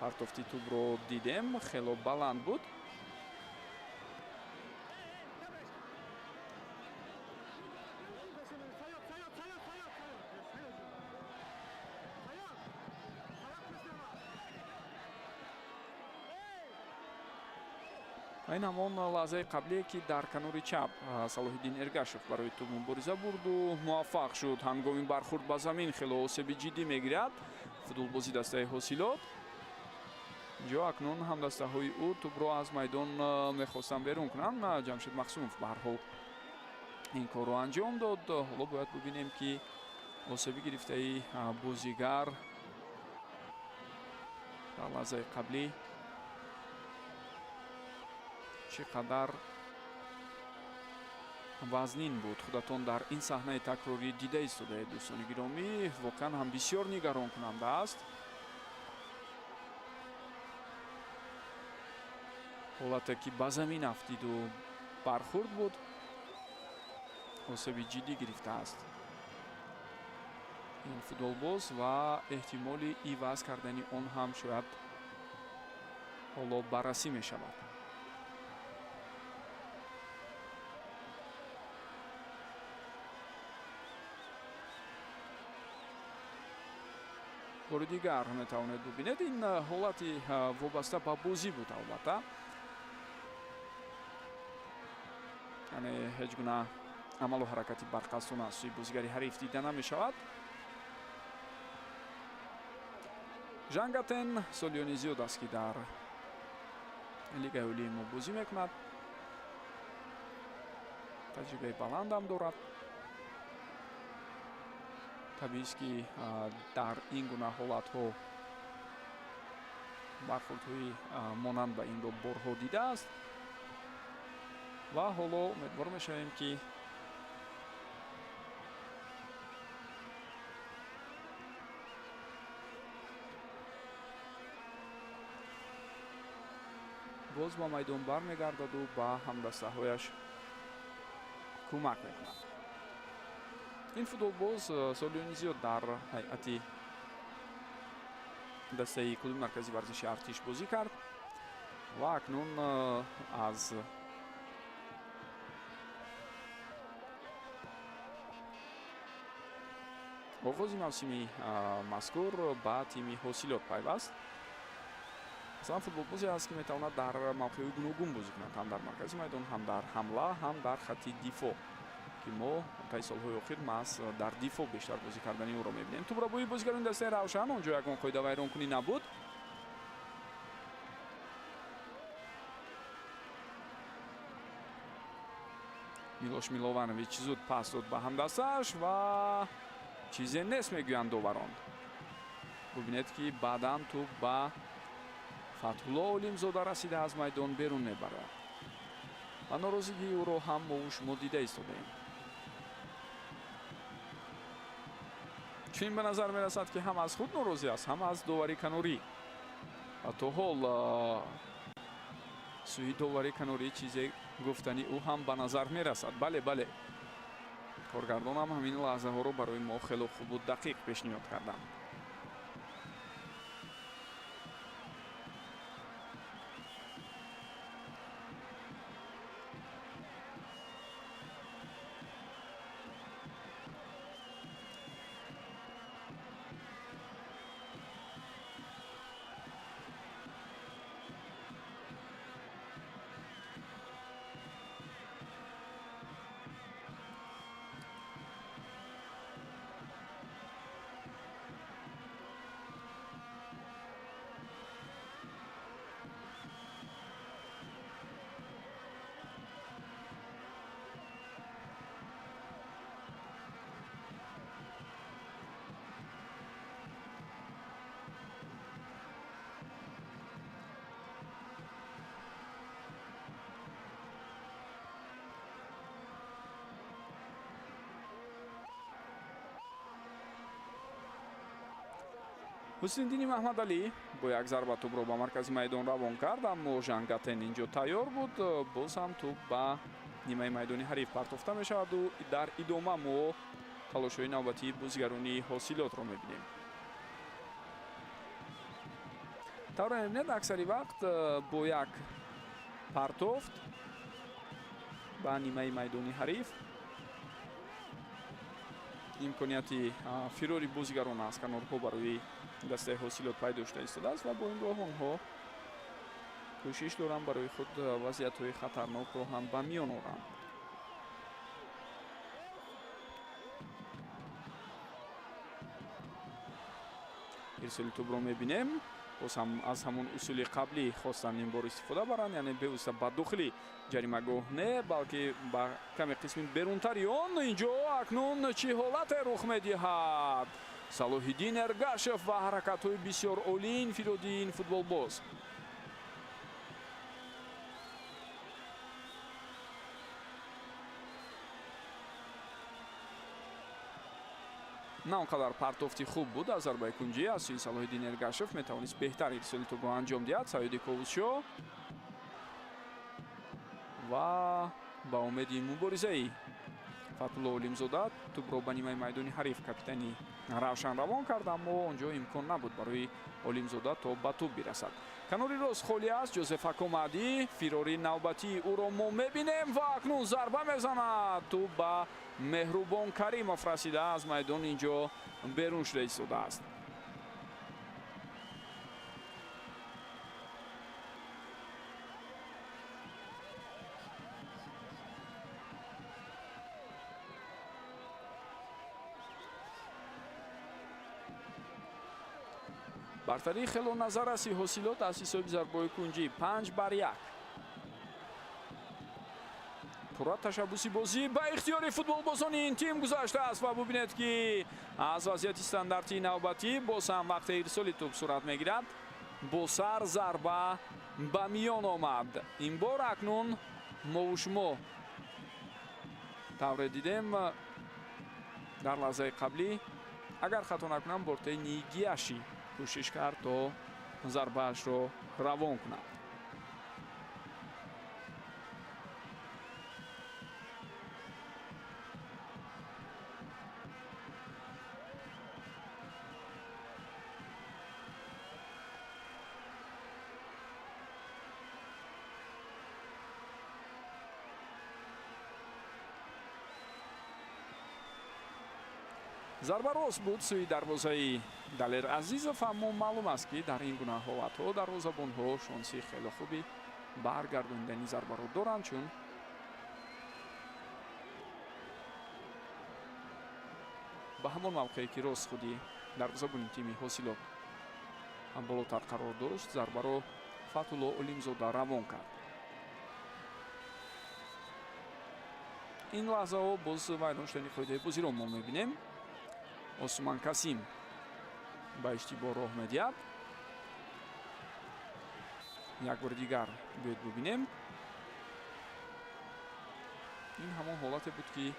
Партофти тӯбро дидем, хело баланд буд. Ва ин ҳамон лаҳзаи қаблие, ки дар канори чап Салоҳиддин Эргашев барои тӯб мубориза бурду муваффақ шуд. Ҳангоми бархурд ба замин хело осеби ҷиддӣ мегирад футболбози дастаи Ҳосилот. Инҷо акнун ҳамдастаҳои ӯ тӯбро аз майдон мехостанд берун кунанд. Ҷамшед Махсумов ба ҳар ҳол ин корро анҷом дод. Ҳоло бояд бубинем, ки осеби гирифтаи бозигар дар лаҳзаи қаблӣ чӣ қадар вазнин буд. Худатон дар ин саҳнаи такрорӣ дида истодаед, дӯстони гиромӣ. Воқеан ҳам бисёр нигаронкунанда аст. Ҳолате ки ба замин афтиду бархурд буд, осеби ҷиддӣ гирифтааст ин футболбоз ва эҳтимоли иваз кардани он ҳам шояд ҳоло баррасӣ мешавад. Бори дигар метавонед бубинед, ин ҳолати вобаста ба бозӣ буд албатта, яъне ҳеҷ гуна амалу ҳаракати барқасдона аз сӯи бозигари ҳариф дида намешавад. Жангатен солиёни зиёд аст, ки дар Лигаи Олии мо бозӣ мекунад, таҷрибаи баландам дорад. Табиист, ки дар ин гуна ҳолатҳо бархурдҳои монанд ба инро борҳо дидааст ва ҳоло умедвор мешавем, ки Боз ба майдон бармегардаду ба ҳамдастаҳояш кӯмак мекунад. Ин футболбоз солиёни зиёд дар ҳайати дастаи клуби марказии варзиши Артиш бозӣ кард ва акнун аз оғози мавсими мазкур ба тими Ҳосилот пайваст. Масалан, футболбозе аст, ки метавонад дар мавқеъҳои гуногун бозӣ кунад, ҳам дар маркази майдон, ҳам дар ҳамла, ҳам дар хатти дифоъ, ки мо таи солҳои охир маҳз дар дифоъ бештар бозӣ кардани ӯро мебинем. Тӯбрабои бозигарони дастаи Равшан, он ҷо ягон қоидавайронкунӣ набуд. Милош Милованович зуд пас дод ба ҳамдастааш ва чизе нест, мегӯянд доварон. Бубинед, ки баъдан тӯб ба Фатҳулло Олимзода расида аз майдон берун мебарад ва норозигии ӯро ҳам мову шумо дида истодаем. Чунин ба назар мерасад, ки ҳам аз худ норозӣ аст, ҳам аз довари канорӣ. Ва то ҳол сӯи довари канорӣ чизе гуфтани ӯ ҳам ба назар мерасад. Бале, бале, коргардонам ҳамин лаҳзаҳоро барои мо хело хубу дақиқ пешниҳод карданд. Ҳусниddини Маҳмадалӣ бо як зарба тӯбро ба маркази майдон равон кард, аммо Жангатен инҷо тайёр буд. Боз ҳам тӯб ба нимаи майдони ҳариф партофта мешаваду дар идома мо талошҳои навбатии бозигарони Ҳосилотро мебинем. Тавре мебинед, аксари вақт бо як партофт ба нимаи майдони ҳариф имконияти фирори бозигарон аз канорҳо барои дастаи Ҳосилот пайдо шуда истодааст ва бо ин роҳ онҳо кӯшиш доранд барои худ вазъиятҳои хатарнокро ҳам ба миён оранд. Ирсоли тӯбро мебинем. Боз ҳам аз ҳамон усули қаблӣ хостанд ин бор истифода баранд, яъне бевосита ба дохили ҷаримагоҳ не, балки ба каме қисми берунтари он. Инҷо акнун чӣ ҳолате рух медиҳад? Салоҳиддин Эргашев ва ҳаракатҳои бисёр олии инфиродии ин футболбоз. На он қадар партофти хуб буд аз зарбаи кунҷӣ аз сӯи Салоҳиддин Эргашев, метавонист беҳтар ирсоли тӯбро анҷом диҳад. Саиди Ковусшо ва ба умеди муборизаи Фатҳулло Олимзода тӯбро ба нимаи майдони ҳариф капитани Равшан равон кард, аммо он ҷо имкон набуд барои Олимзода то ба тӯб бирасад. Канори рост холӣ аст. Ҷозеф Акомади, фирори навбатии ӯро мо мебинем ва акнун зарба мезанад. Тӯб ба Меҳрубон Каримов расида аз майдон инҷо берун шуда истодааст. Бартарии хело назарраси Ҳосилот аз ҳисоби зарбаҳои кунҷӣ 5-1. Пурра ташаббуси бозӣ ба ихтиёри футболбозони ин тим гузаштааст ва бубинед, ки аз вазъияти стандартии навбатӣ боз ҳам вақте ирсоли тӯб сурат мегирад, бо сар зарба ба миён омад. Ин бор акнун мову шумо тавре дидем дар лаҳзаи қаблӣ, агар хато накунам, бортаи Нигиаши кӯшиш кард то зарбаашро равон кунад. Зарба рост буд сӯи дарвозаи Далер Азизов, аммо маълум аст, ки дар ин гуна ҳолатҳо дарвозабонҳо шонси хеле хуби баргардонидани зарбаро доранд, чун ба ҳамон мавқее ки рост худи дарвозабони тими Ҳосилот болотар қарор дошт, зарбаро Фатулло Олимзода равон кард. Ин лаҳзаҳо боз вайрон шудани қоидаи бозиро мо мебинем. Осман Касим ба иштибоҳ роҳ медиҳад. Як бори дигар биёед бубинем. Ин ҳамон ҳолате буд, ки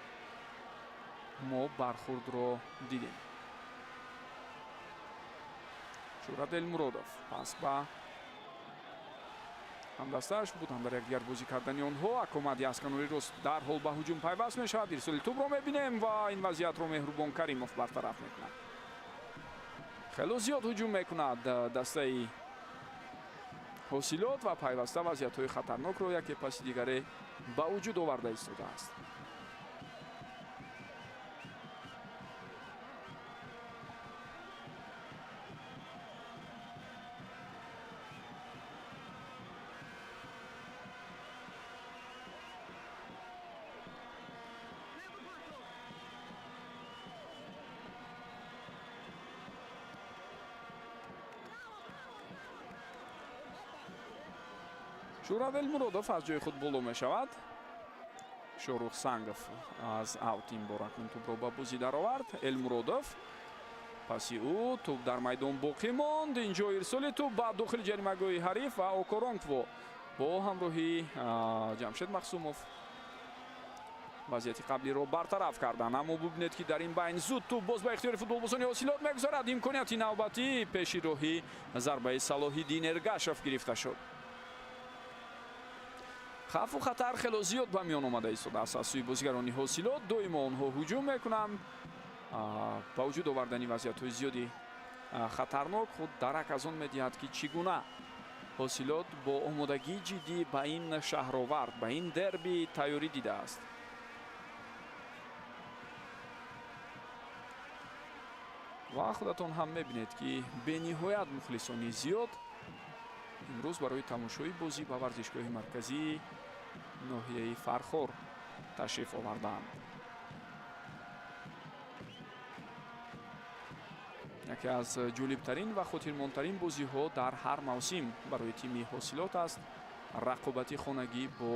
мо бархурдро дидем. Шӯҳрат Элмуродов пас ба ҳамдастааш буд, ҳам дар якдигар бозӣ кардани онҳо. Акомади аз канори рост дарҳол ба ҳуҷум пайваст мешавад. Ирсоли тӯбро мебинем ва ин вазъиятро Меҳрубон Каримов бартараф мекунад. Хело зиёд ҳуҷум мекунад дастаи Ҳосилот ва пайваста вазъиятҳои хатарнокро яке паси дигаре ба вуҷуд оварда истодааст. Шӯҳрат Элмуродов аз ҷои худ боло мешавад. Шорух Сангов аз аут ин бор акнун тӯбро ба бозӣ даровард. Элмуродов паси ӯ тӯб дар майдон боқӣ монд. Инҷо ирсоли тӯб ба дохили ҷаримагоҳи ҳариф ва Окоронкво бо ҳамроҳии Ҷамшед Махсумов вазъияти қаблиро бартараф карданд. Аммо бубинед, ки дар ин байн зуд тӯб боз ба ихтиёри футболбозони Ҳосилот мегузарад. Имконияти навбатӣ пеши роҳи зарбаи Салоҳиддин Эргашев гирифта шуд. Хавфу хатар хело зиёд ба миён омада истодааст аз сӯи бозигарони Ҳосилот. Доимо онҳо ҳуҷум мекунанд. Ба вуҷуд овардани вазъиятҳои зиёди хатарнок худ дарак аз он медиҳад, ки чӣ гуна Ҳосилот бо омодагии ҷиддӣ ба ин шаҳровард, ба ин дерби тайёрӣ дидааст. Ва худатон ҳам мебинед, ки бениҳоят мухлисони зиёд имрӯз барои тамошои бозӣ ба варзишгоҳи марказии ноҳияи Фархор ташриф овардаанд. Яке аз ҷолибтарин ва хотирмондтарин бозиҳо дар ҳар мавсим барои тими Ҳосилот аст рақобати хонагӣ бо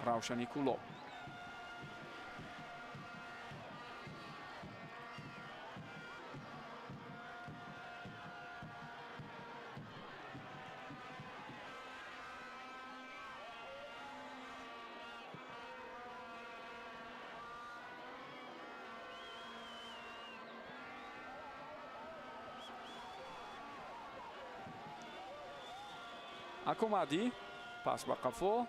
Равшани Кӯлоб. Акомади пас ба қафо.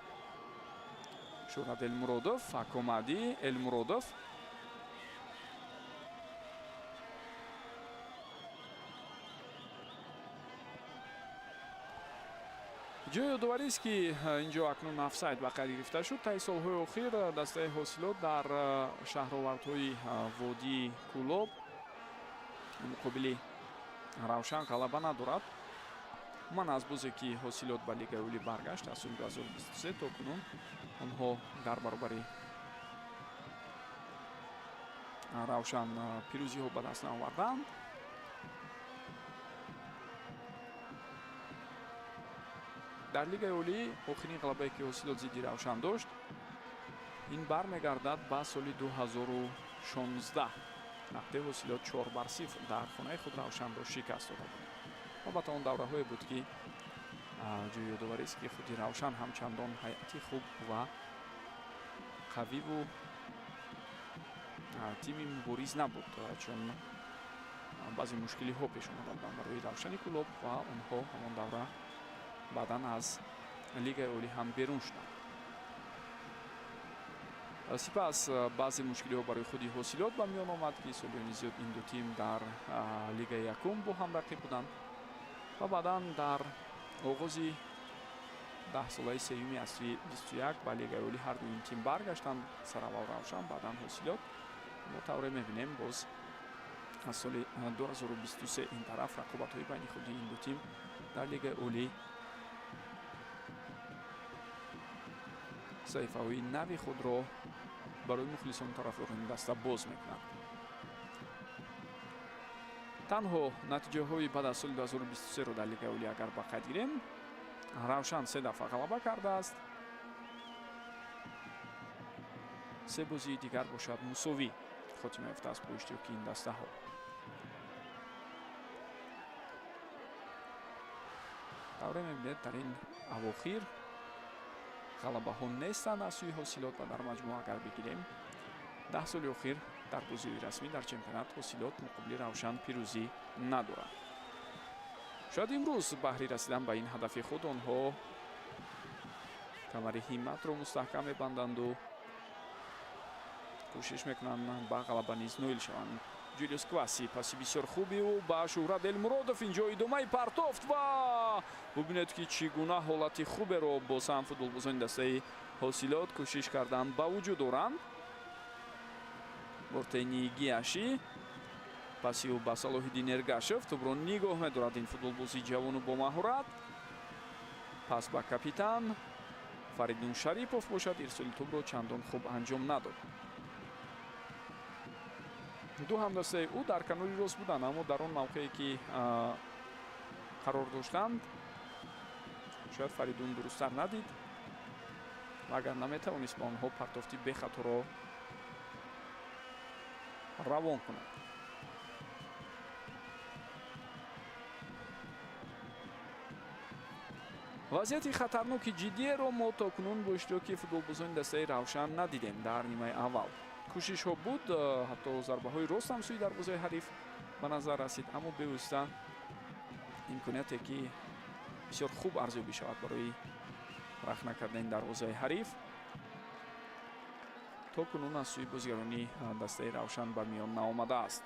Шӯҳрат Элмуродов, Акомади, Элмуродов. Ҷои ёдоварист, ки инҷо акнун офсайд ба қайд гирифта шуд. Таи солҳои охир дастаи Ҳосилот дар шаҳровардҳои водии Кӯлоб муқобили Равшан ғалаба надорад. Ман аз бозе ки Ҳосилот ба Лигаи Олӣ баргашт аз соли 2023 то кунун онҳо дар баробари Равшан пирӯзиҳо ба даст наоварданд. Дар Лигаи Олӣ охирин ғалабае ки Ҳосилот зидди Равшан дошт, ин бармегардад ба соли 2016. Вақте Ҳосилот 4-0 дар хонаи худ Равшанро шикаст дода буд. Албатта он давраҳое буд, ки ҷои ёдоварист, ки худи Равшан ҳам чандон ҳайати хуб ва қавиву тими мубориз набуд, чун баъзе мушкилиҳо пеш омада буданд барои Равшани Кӯлоб ва онҳо ҳамон давра баъдан аз Лигаи Олӣ ҳам берун шуданд. Сипас баъзе мушкилиҳо барои худи Ҳосилот ба миён омад, ки солиёни зиёд ин ду тим дар Лигаи якум бо ҳам рақиб буданд ва баъдан дар оғози даҳсолаи сеюми асри 21 ба Лигаи Олӣ ҳар ду ин тим баргаштанд. Сараввал Равшан, баъдан Ҳосилот. Мо тавре мебинем, боз Аз соли 2023 ин тараф рақобатҳои байни худи ин ду тим дар Лигаи Олӣ саҳифаҳои нави худро барои мухлисону тарафдорони даста боз мекунад. Танҳо натиҷаҳои баъд аз соли 2023-ро дар Лигаи Олӣ агар ба қайд гирем, Равшан се дафъа ғалаба кардааст, се бозии дигар бошад мусовӣ хотима ёфтааст бо иштироки ин дастаҳо. Тавре мебинед, дар ин авохир ғалабаҳо нестанд аз сӯи Ҳосилот ва дар маҷмӯъ агар бигирем, 10 соли охир дар бозиҳои расмӣ дар чемпионат Ҳосилот муқобили Равшан пирӯзӣ надорад. Шояд имрӯз баҳри расидан ба ин ҳадафи худ онҳо камари ҳимматро мустаҳкам мебанданду кӯшиш мекунанд ба ғалаба низ ноил шаванд. Ҷулиус Кваси, паси бисёр хуби ӯ ба Шӯҳрат Элмуродов, инҷо идомаи партофт ва бубинед, ки чӣ гуна ҳолати хуберо боз ҳам футболбозони дастаи Ҳосилот кӯшиш карданд ба вуҷуд оранд. Бортени Гиаши, паси ӯ ба Салоҳиддин Эргашев, тӯбро нигоҳ медорад ин футболбози ҷавону бомаҳорат. Пас ба капитан Фаридун Шарипов бошад, ирсоли тӯбро чандон хуб анҷом надод. Ду ҳамдастаи ӯ дар канори рост буданд, аммо дар он мавқее ки қарор доштанд, шояд Фаридун дурусттар надид ва агар наметавонист ба онҳо партофти бехаторо равон кунад. Вазъияти хатарноки ҷиддиеро мо то кунун бо иштироки футболбозони дастаи Равшан надидем дар нимаи аввал. Кӯшишҳо буд, ҳатто зарбаҳои рост ҳам сӯи дарвозаи ҳариф ба назар расид, аммо бевосита имконияте ки бисёр хуб арзёбӣ шавад барои рахна кардани дарвозаи ҳариф то кунун аз сӯи бозигарони дастаи Равшан ба миён наомадааст.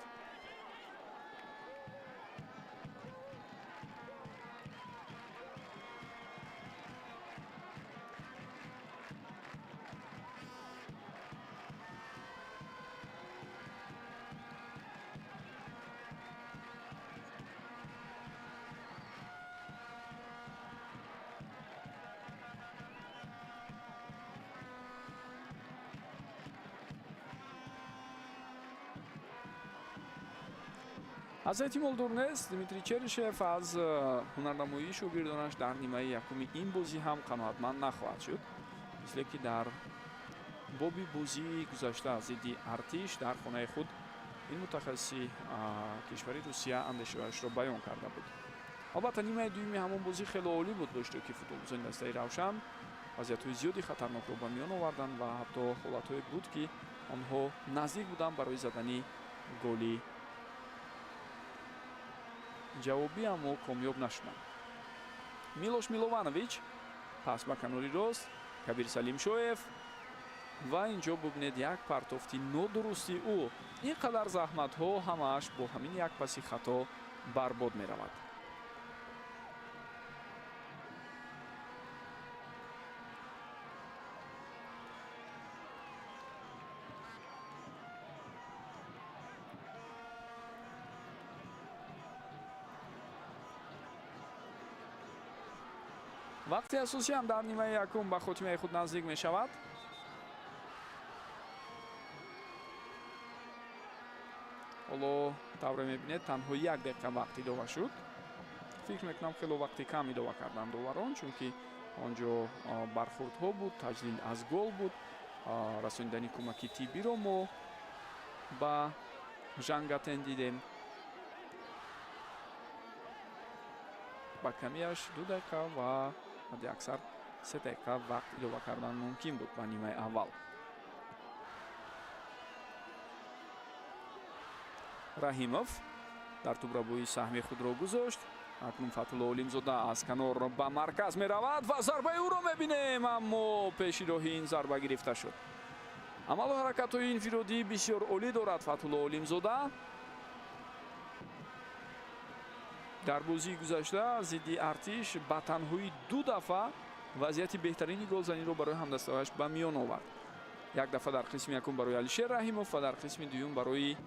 Аз эҳтимол дур нест, Дмитрий Черишев аз ҳунарнамоии шогирдонаш дар нимаи якуми ин бозӣ ҳам қаноатманд нахоҳад шуд, мисле ки дар боби бозии гузашта зидди Артиш дар хонаи худ ин мутахассиси кишвари Русия андешаашро баён карда буд. Албатта, нимаи дуюми ҳамон бозӣ хеле олӣ буд бо иштироки футболбозони дастаи Равшан. Вазъиятҳои зиёди хатарнокро ба миён оварданд ва ҳатто ҳолатҳое буд, ки онҳо наздик буданд барои задани голи ҷавобӣ, аммо комёб нашуданд. Милош Милованович, пас ба канори рост Кабир Салимшоев ва инҷо бубинед як партофти нодурусти ӯ. Ин қадар заҳматҳо ҳамааш бо ҳамин як паси хато барбод меравад. Вақти асосӣ ҳам дар нимаи якум ба хотимаи худ наздик мешавад. Ҳоло тавре мебинед, танҳо як дақиқа вақт илова шуд. Фикр мекунам, хело вақти кам илова карданд доварон, чунки он ҷо бархурдҳо буд, таҷлил аз гол буд, расонидани кӯмаки тиббиро мо ба Жангатен дидем. Ба камиаш 2 дақиқа ва ҳадди аксар 3 дақиқа вақт илова кардан мумкин буд ба нимаи аввал. Раҳимов дар тӯбрабои саҳми худро гузошт. Акнун Фатҳулло Олимзода аз канор ба марказ меравад ва зарбаи ӯро мебинем, аммо пеши роҳи ин зарба гирифта шуд. Амалу ҳаракатҳои инфиродӣ бисёр олӣ дорад Фатҳулло Олимзода. Дар бозии гузашта зидди Артиш ба танҳои 2 дафъа вазъияти беҳтарини голзаниро барои ҳамдастаҳояш ба миён овард. Як дафъа дар қисми якум барои Алишер Раҳимов ва дар қисми дуюм барои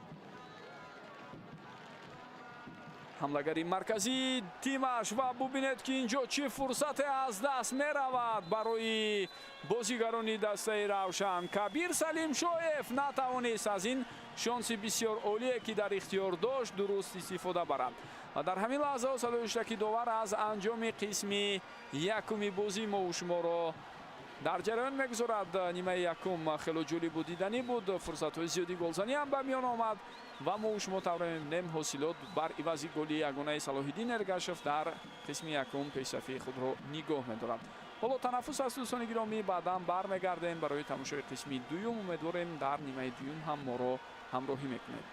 Ҳамлагари марказии тимаш ва бубинед, ки инҷо чӣ фурсате аз даст меравад барои бозигарони дастаи Равшан. Кабир Салимшоев натавонист аз ин шонси бисёр олие, ки дар ихтиёр дошт, дуруст истифода барад. Ва дар ҳамин лаҳзаҳо садои ҳуштаки довар аз анҷоми қисми якуми бозӣ мову шуморо дар ҷараён мегузорад. Нимаи якум хело ҷолибу диданӣ буд, фурсатҳои зиёди голзанӣ ҳам ба миён омад ва мо шумо тавре мебинем, ҳосилот бар ивази голи ягонаи Салоҳиддин Эргашев дар қисми якум пешсафии худро нигоҳ медорад. Ҳоло танаффус аст, дӯстони гиромӣ, баъдан бармегардем барои тамошои қисми дуюм. Умедворем, дар нимаи дуюм ҳам моро ҳамроҳӣ мекунед.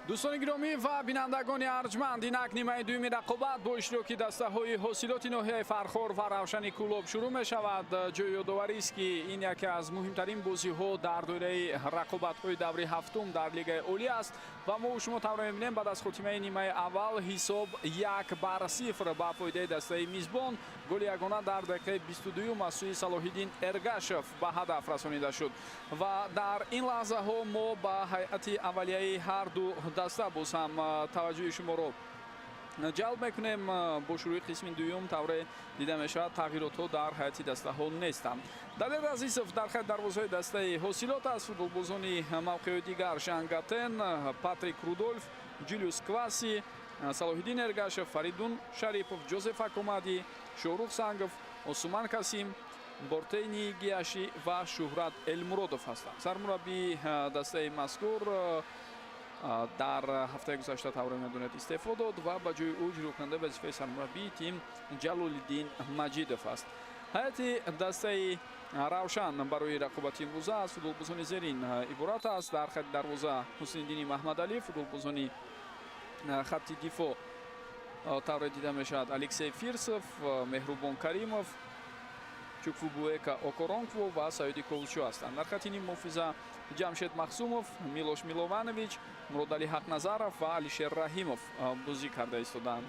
Дӯстони гиромӣ ва бинандагони арҷманд, инак нимаи дуюми рақобат бо иштироки дастаҳои ҳосилоти ноҳияи Фархор ва Равшани Кӯлоб шурӯъ мешавад. Ҷои ёдоварист, ки ин яке аз муҳимтарин бозиҳо дар доираи рақобатҳои даври ҳафтум дар Лигаи Олӣ аст ва мо шумо тавре мебинем, баъд аз хотимаи нимаи аввал ҳисоб 1-0 ба фоидаи дастаи мизбон. Голи ягона дар дақиқаи 22-юм аз сӯи Салоҳиддин Эргашев ба ҳадаф расонида шуд ва дар ин лаҳзаҳо мо ба ҳайати аввалияи ҳар ду даста боз ҳам таваҷҷӯҳи шуморо ҷалб мекунем. Бо шурӯи қисми дуюм тавре дида мешавад, тағйиротҳо дар ҳайати дастаҳо нестанд. Далер Азизов дар хати дарвозаҳои дастаи ҳосилот аст. Футболбозони мавқеъҳои дигар: Жангатен, Патрик Рудольф, Ҷулиус Кваси, Салоҳиддин Эргашев, Фаридун Шарипов, Ҷозеф Акомадӣ, Шоҳрух Сангов, Осуман Касим, Бортейни Гиашӣ ва Шуҳрат Элмуродов ҳастанд. Сармураббии дастаи мазкур дар ҳафтаи гузашта, тавре медонед, истеъфо дод ва ба ҷои ӯ иҷрокунандаи вазифаи сармураббии тим Ҷалолиддин Маҷидов аст. Ҳайати дастаи Равшан барои рақобати имрӯза аз футболбозони зерин иборат аст. Дар хати дарвоза Ҳусниддини Маҳмадалӣ, футболбозони хатти дифоъ тавре дида мешавад: Алексей Фирсов, Меҳрубон Каримов, Чуквубуэка Окоронкво ва Саиди Ковучо ҳастанд. Дар хати ниммуҳофиза Ҷамшед Махсумов, Милош Милованович, Муродалӣ Ҳақназаров ва Алишер Раҳимов бозӣ карда истодаанд.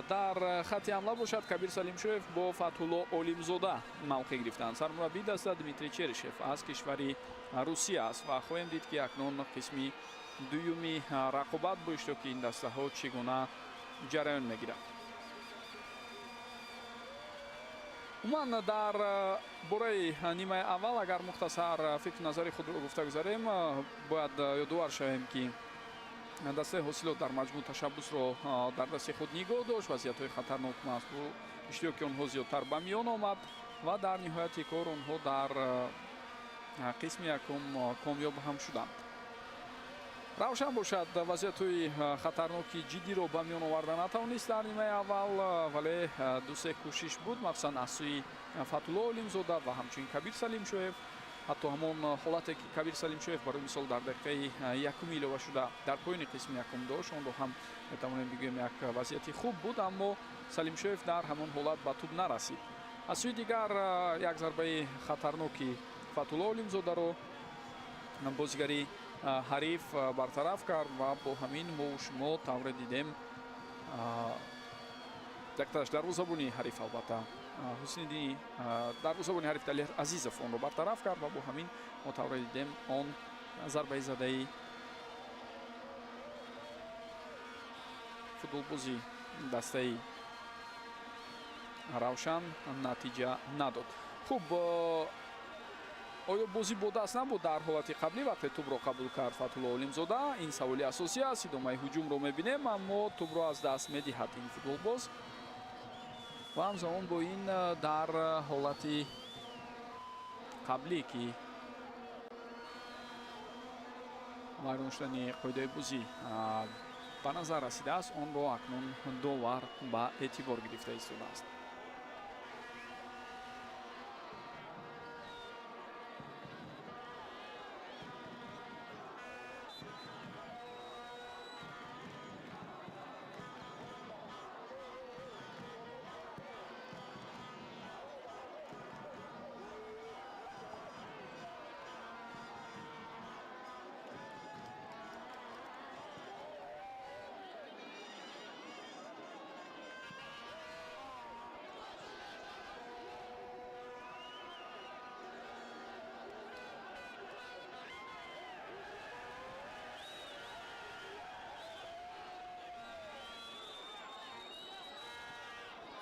Дар хати ҳамла бошад, Кабир Салимшоев бо Фатҳулло Олимзода мавқеъ гирифтанд. Сармураббии даста Дмитрий Черишев аз кишвари Русия аст ва хоҳем дид, ки акнун қисми дуюми рақобат бо иштироки ин дастаҳо чӣ гуна ҷараён мегирад. Умуман, дар бораи нимаи аввал агар мухтасар фикру назари худро гуфта гузарем, бояд ёдовар шавем, ки дастаи ҳосилот дар маҷмӯъ ташаббусро дар дасти худ нигоҳ дошт. Вазъиятҳои хатарнок бо иштироки онҳо зиёдтар ба миён омад ва дар ниҳояти кор онҳо дар қисми якум комёб ҳам шуданд. Равшан бошад, вазъиятҳои хатарноки ҷиддиро ба миён оварда натавонист дар нимаи аввал, вале ду-се кӯшиш буд, махсусан аз сӯи Фатулло Олимзода ва ҳамчунин Кабир Салимшоев. Ҳатто ҳамон ҳолате, ки Кабир Салимшоев барои мисол дар дақиқаи якуми илова шуда дар поёни қисми якум дошт, онро ҳам метавонем бигӯем, як вазъияти хуб буд, аммо Салимшоев дар ҳамон ҳолат ба тӯб нарасид. Аз сӯи дигар, як зарбаи хатарноки Фатулло Олимзодаро бозигари ҳариф бартараф кард ва бо ҳамин мо шумо тавре дидем, якташ дарвозабони ҳариф, албатта Ҳусниддини, дарвозабони ҳариф Далер Азизов онро бартараф кард ва бо ҳамин мо тавре дидем, он зарбаи задаи футболбози дастаи Равшан натиҷа надод. Хуб, оё бозӣ бо даст набуд дар ҳолати қаблӣ, вақте тӯбро қабул кард Фатулло Олимзода? Ин саволи асосӣ аст. Идомаи ҳуҷумро мебинем, аммо тӯбро аз даст медиҳад ин футболбоз ва ҳамзамон бо ин дар ҳолати қаблӣ, ки вайрон шудани қоидаи бозӣ ба назар расидааст, онро акнун довар ба эътибор гирифта истодааст.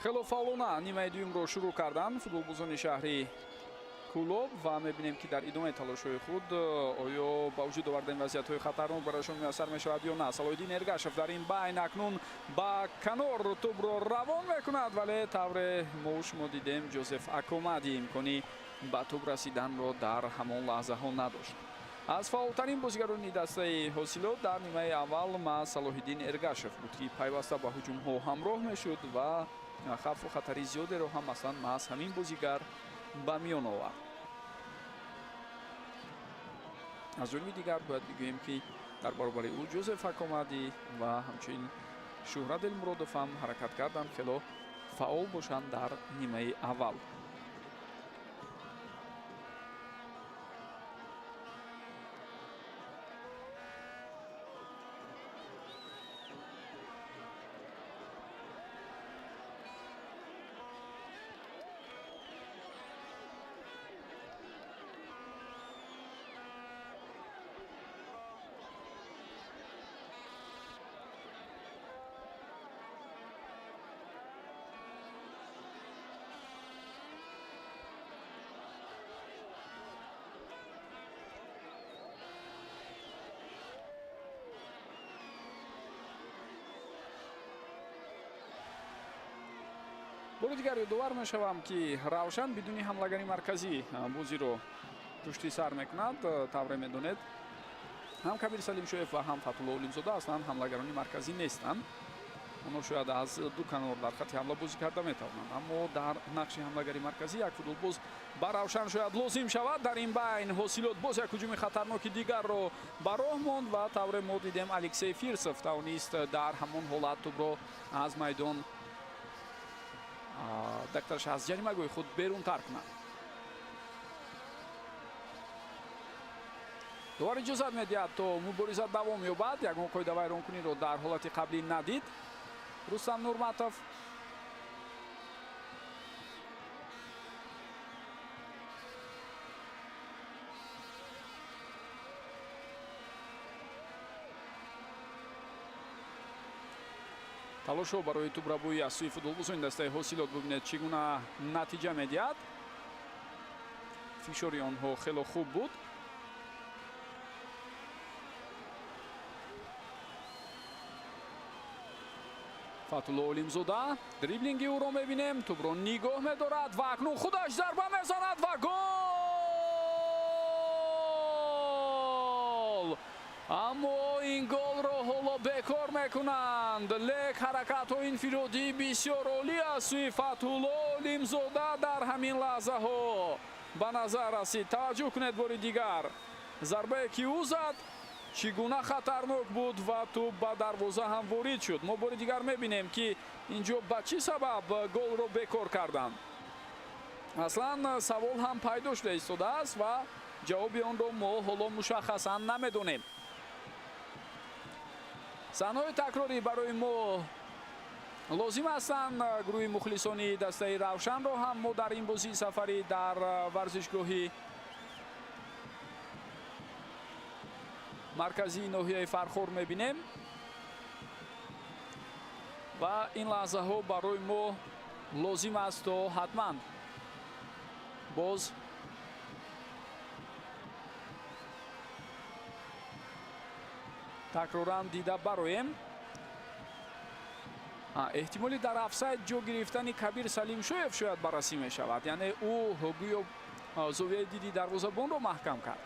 Хело фаъолона нимаи дуюмро шурӯъ карданд футболбозони шаҳри Кӯлоб ва мебинем, ки дар идомаи талошҳои худ оё ба вуҷуд овардани вазъиятҳои хатарнок барояшон муяссар мешавад ё на. Салоҳиддин Эргашев дар ин байн акнун ба канор тӯбро равон мекунад, вале тавре мо шумо дидем, Ҷозеф Акомади имкони ба тӯб расиданро дар ҳамон лаҳзаҳо надошт. Аз фаъолтарин бозигарони дастаи ҳосилот дар нимаи аввал маҳз Салоҳиддин Эргашев буд, ки пайваста ба ҳуҷумҳо ҳамроҳ мешуд ва хавфу хатари зиёдеро ҳам аслан маҳз ҳамин бозигар ба миён овард. Аз ҷониби дигар бояд бигӯем, ки дар баробари ӯ Ҷозеф Акомадӣ ва ҳамчунин Шӯҳрат Элмуродов ҳам ҳаракат карданд хело фаъол бошанд дар нимаи аввал. Бори дигар ёдовар мешавам, ки Равшан бидуни ҳамлагари марказӣ бозиро пушти сар мекунад. Тавре медонед, ҳам Кабир Салимшоев ва ҳам Фатулло Олимзода аслан ҳамлагарони марказӣ нестанд. Онҳо шояд аз ду канор дар хатти ҳамла бозӣ карда метавонанд, аммо дар нақши ҳамлагари марказӣ як футболбоз ба Равшан шояд лозим шавад. Дар ин байн Ҳосилот боз як ҳуҷуми хатарноки дигарро ба роҳ монд ва тавре мо дидем, Алексей Фирсов тавонист дар ҳамон ҳолат тӯбро аз майдон дактараш аз ҷаримагоҳи худ берунтар кунад. Довар иҷозат медиҳад, то мубориза давом ёбад. Ягон қоидавайронкуниро дар ҳолати қаблӣ надид Рустам Нурматов. Талошҳо барои тӯбрабоӣ аз сӯи футболбозони дастаи Ҳосилот, бубинед, чӣ гуна натиҷа медиҳад. Фишори онҳо хело хуб буд. Фатулло Олимзода, дриблинги ӯро мебинем, тӯбро нигоҳ медорад ва акнун худаш зарба мезанад ва гол! Аммо ин голро ҳоло бекор мекунанд. Лек ҳаракатҳои инфиродӣ бисёр олӣ аз сӯи Фатулло Олимзода дар ҳамин лаҳзаҳо ба назар расид. Таваҷҷӯҳ кунед бори дигар, зарбае ки ӯ зад чӣ гуна хатарнок буд ва тӯб ба дарвоза ҳам ворид шуд. Мо бори дигар мебинем, ки инҷо ба чӣ сабаб голро бекор карданд. Аслан савол ҳам пайдо шуда истодааст ва ҷавоби онро мо ҳоло мушаххасан намедонем. Саҳнаҳои такрорӣ барои мо лозим ҳастанд. Гурӯҳи мухлисони дастаи Равшанро ҳам мо дар ин бозии сафарӣ дар варзишгоҳи марказии ноҳияи Фархор мебинем ва ин лаҳзаҳо барои мо лозим аст, то ҳатман боз такроран дида бароем. Эҳтимоли дар офсайд ҷо гирифтани Кабир Салимшоев шояд баррасӣ мешавад, яъне ӯ гӯё зовияи диди дарвозабонро маҳкам кард.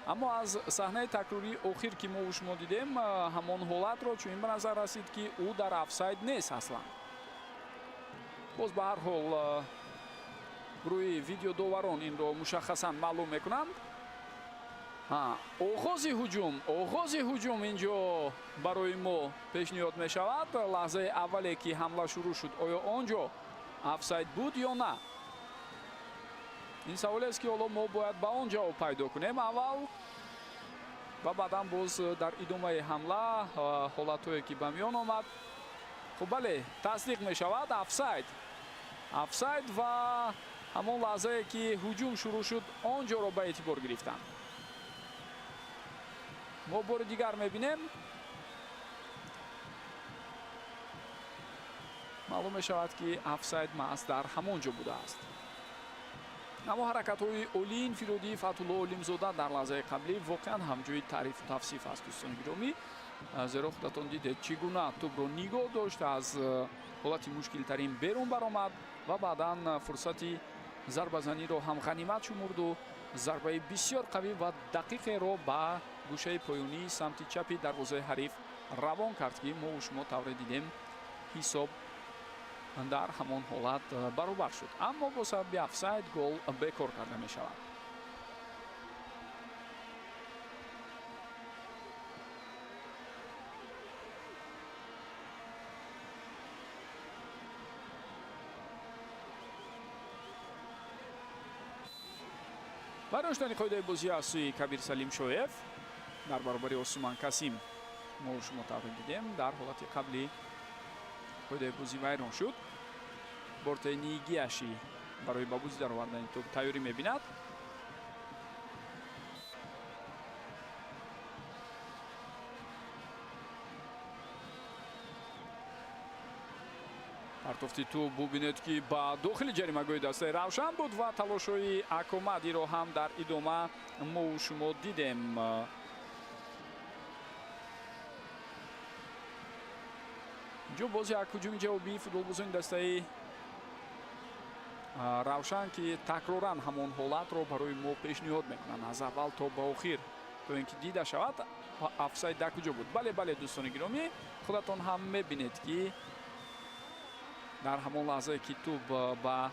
Аммо аз саҳнаи такрории охир, ки мо шумо дидем, ҳамон ҳолатро чунин ба назар расид, ки ӯ дар офсайд нест аслан. Боз ба ҳар ҳол гурӯҳи видеодоварон инро мушаххасан маълум мекунанд. Оғози ҳуҷум инҷо барои мо пешниҳод мешавад. Лаҳзаи аввале ки ҳамла шурӯъ шуд, оё он ҷо офсайд буд ё на? Ин саволест, ки ҳоло мо бояд ба он ҷавоб пайдо кунем аввал ва баъдан боз дар идомаи ҳамла ҳолатҳое ки ба миён омад. Хуб, бале, тасдиқ мешавад, офсайд ва ҳамон лаҳзае ки ҳуҷум шурӯъ шуд, он ҷоро ба эътибор гирифтанд. Мо бори дигар мебинем, маълум мешавад, ки офсайд маҳз дар ҳамон ҷо будааст. Аммо ҳаракатҳои олии инфиродии Фатулло Олимзода дар лаҳзаи қаблӣ воқеан ҳам ҷои таърифу тавсиф аст, дӯстони гиромӣ, зеро худатон дидед, чӣ гуна тӯбро нигоҳ дошт, аз ҳолати мушкилтарин берун баромад ва баъдан фурсати зарбазаниро ҳам ғанимат шумурду зарбаи бисёр қавӣ ва дақиқеро ба гӯшаи поёнии самти чапи дарвозаи ҳариф равон кард, ки мо шумо тавре дидем, ҳисоб дар ҳамон ҳолат баробар шуд. Аммо бо сабаби офсайд гол бекор карда мешавад. Вайрон шудани қоидаи бозӣ аз сӯи Кабир Салимшоев дар баробари Осуман Касим мо шумо тавре дидем, дар ҳолати қабли қоидаи бозӣ вайрон шуд. Бортаи Нигиаши барои ба бозӣ даровардани тӯб тайёрӣ мебинад. Партофти тӯб бубинед, ки ба дохили ҷаримагоҳи дастаи Равшан буд ва талошҳои Акомадиро ҳам дар идома мо шумо дидем. Инҷо боз як ҳуҷуми ҷавобии футболбозони дастаи Равшан, ки такроран ҳамон ҳолатро барои мо пешниҳод мекунанд аз аввал то ба охир, то ин ки дида шавад офсайд дар куҷо буд. Бале, бале, дӯстони гиромӣ, худатон ҳам мебинед, ки дар ҳамон лаҳзае ки тӯб ба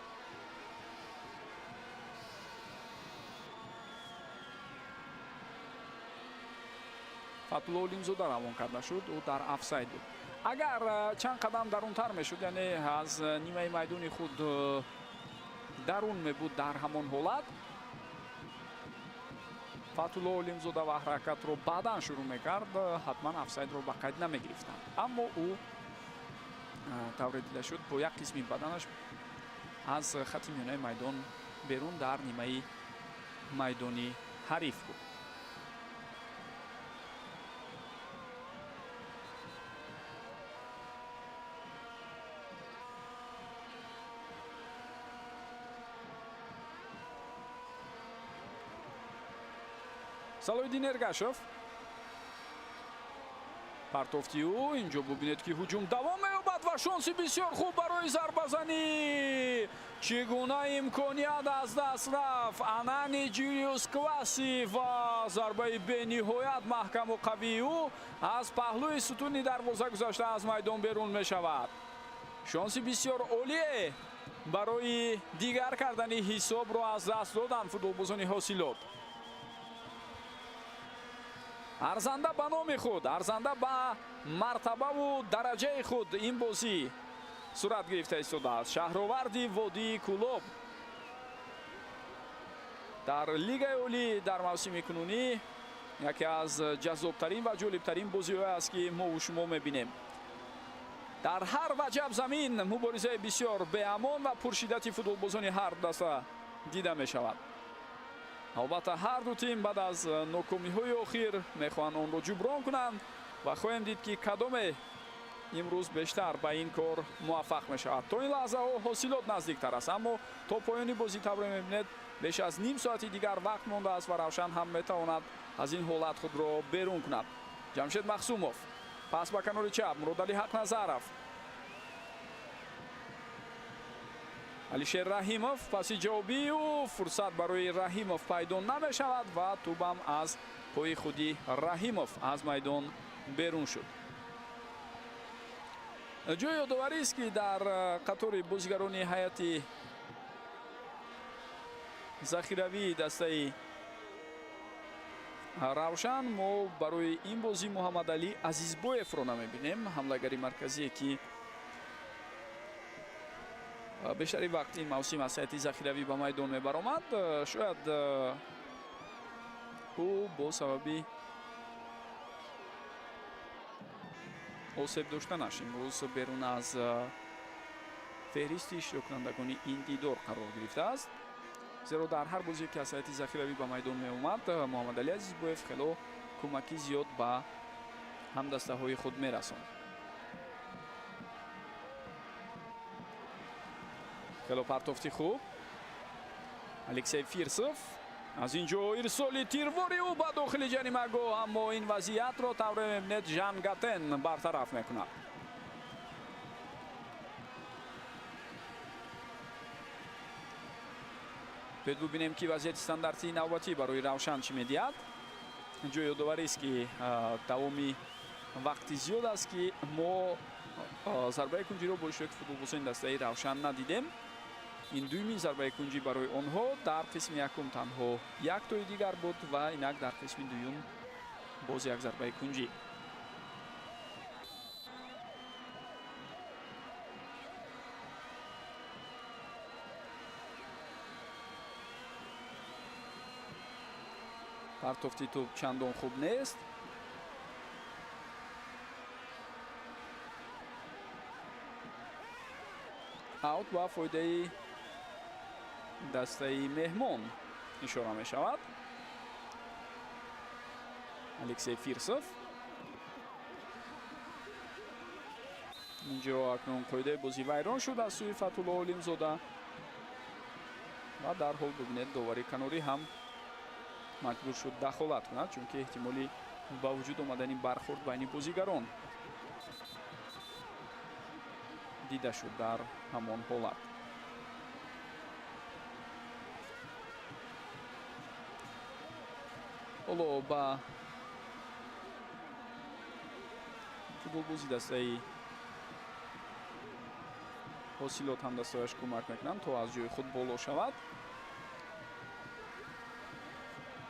Фатулло Олимзода равон карда шуд, ӯ дар офсайд буд. Агар чанд қадам дарунтар мешуд, яъне аз нимаи майдони худ дарун мебуд, дар ҳамон ҳолат Фатулло Олимзода ва ҳаракатро баъдан шурӯъ мекард, ҳатман офсайдро ба қайд намегирифтанд. Аммо ӯ тавре дида шуд, бо як қисми баданаш аз хати миёнаи майдон берун дар нимаи майдони ҳариф буд. Салоҳиддин Эргашов партофти ӯ, инҷо бубинед, ки ҳуҷум давом меёбад ва шонси бисёр хуб барои зарбазанӣ. Чӣ гуна имконият аз даст рафт! Анани Ҷулиус Кваси ва зарбаи бениҳоят маҳкаму қавии ӯ аз паҳлӯи сутуни дарвоза гузашта аз майдон берун мешавад. Шонси бисёр олие барои дигар кардани ҳисобро аз даст додан футболбозони Ҳосилот. Арзанда ба номи худ, арзанда ба мартабаву дараҷаи худ ин бозӣ сурат гирифта истодааст. Шаҳроварди водии Кӯлоб дар Лигаи Олӣ дар мавсими кунунӣ яке аз ҷаззобтарин ва ҷолибтарин бозиҳое аст, ки мову шумо мебинем. Дар ҳар ваҷаб замин муборизаи бисёр беамон ва пуршиддати футболбозони ҳар даста дида мешавад. Албатта, ҳар ду тим баъд аз нокомиҳои охир мехоҳанд онро ҷуброн кунанд ва хоҳем дид, ки кадоме имрӯз бештар ба ин кор муваффақ мешавад. То ин лаҳзаҳо Ҳосилот наздиктар аст, аммо то поёни бозӣ тавре мебинед, беш аз ним соати дигар вақт мондааст ва Равшан ҳам метавонад аз ин ҳолат худро берун кунад. Ҷамшед Махсумов пас ба канори чап, Муродалӣ Ҳақназаров, Алишер Раҳимов, паси ҷавобию фурсат барои Раҳимов пайдо намешавад ва тӯбам аз пои худи Раҳимов аз майдон берун шуд. Ҷои ёдоварист, ки дар қатори бозигарони ҳайати захиравии дастаи Равшан мо барои ин бозӣ Муҳаммадалӣ Азизбоевро намебинем, ҳамлагари марказие, ки бештари вақт ин мавсим аз ҳайати захиравӣ ба майдон мебаромад. Шояд ӯ бо сабаби осеб доштанаш имрӯз берун аз феҳристи иштироккунандагони ин дидор қарор гирифтааст, зеро дар ҳар бозие, ки аз ҳайати захиравӣ ба майдон меомад, Муҳаммадалӣ Азизбоев хело кӯмаки зиёд ба ҳамдастаҳои худ мерасонд. Хело партофти хуб Алексей Фирсов, аз ин ҷо ирсоли тирвори ӯ ба дохили ҷаримагоҳ, аммо ин вазъиятро тавре мебинед, Жан Гатен бартараф мекунад. Биёед бубинем, ки вазъияти стандартии навбатӣ барои Равшан чӣ медиҳад. Ҷои ёдоварист, ки давоми вақти зиёд аст, ки мо зарбаи кунҷиро бо иштироки футболбозони дастаи Равшан надидем. Ин дуюмин зарбаи кунҷӣ барои онҳо. Дар қисми якум танҳо як тои дигар буд ва инак дар қисми дуюм боз як зарбаи кунҷӣ. Партофти тӯб чандон хуб нест. Аут ба фоидаи дастаи меҳмон ишора мешавад. Алексей Фирсов. Инҷо акнун қоидаи бозӣ вайрон шуд аз сӯи Фатулло Олимзода ва дарҳол бибинед довари канорӣ ҳам маҷбур шуд дахолат кунад, чунки эҳтимоли ба вуҷуд омадани бархӯрд байни бозигарон дида шуд дар ҳамон ҳолат. Ҳоло ба футболбози дастаи Ҳосилот ҳамдастааш кӯмак мекунанд то аз ҷои худ боло шавад.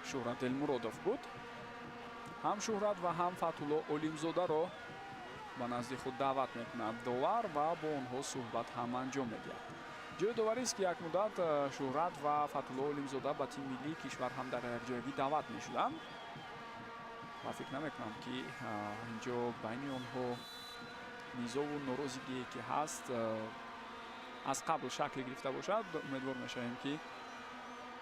Шуҳрат Элмуродов буд. Ҳам Шуҳрат ва ҳам Фатулло Олимзодаро ба назди худ даъват мекунад довар ва бо онҳо суҳбат ҳам анҷом медиҳад. Ҷои доварист ки як муддат Шуҳрат ва Фатулло Олимзода ба тими миллии кишвар ҳам дар якҷоягӣ даъват мешуданд ва фикр намекунам ки инҷо байни онҳо низову норозигие ки ҳаст аз қабл шакл гирифта бошад. Умедвор мешавем ки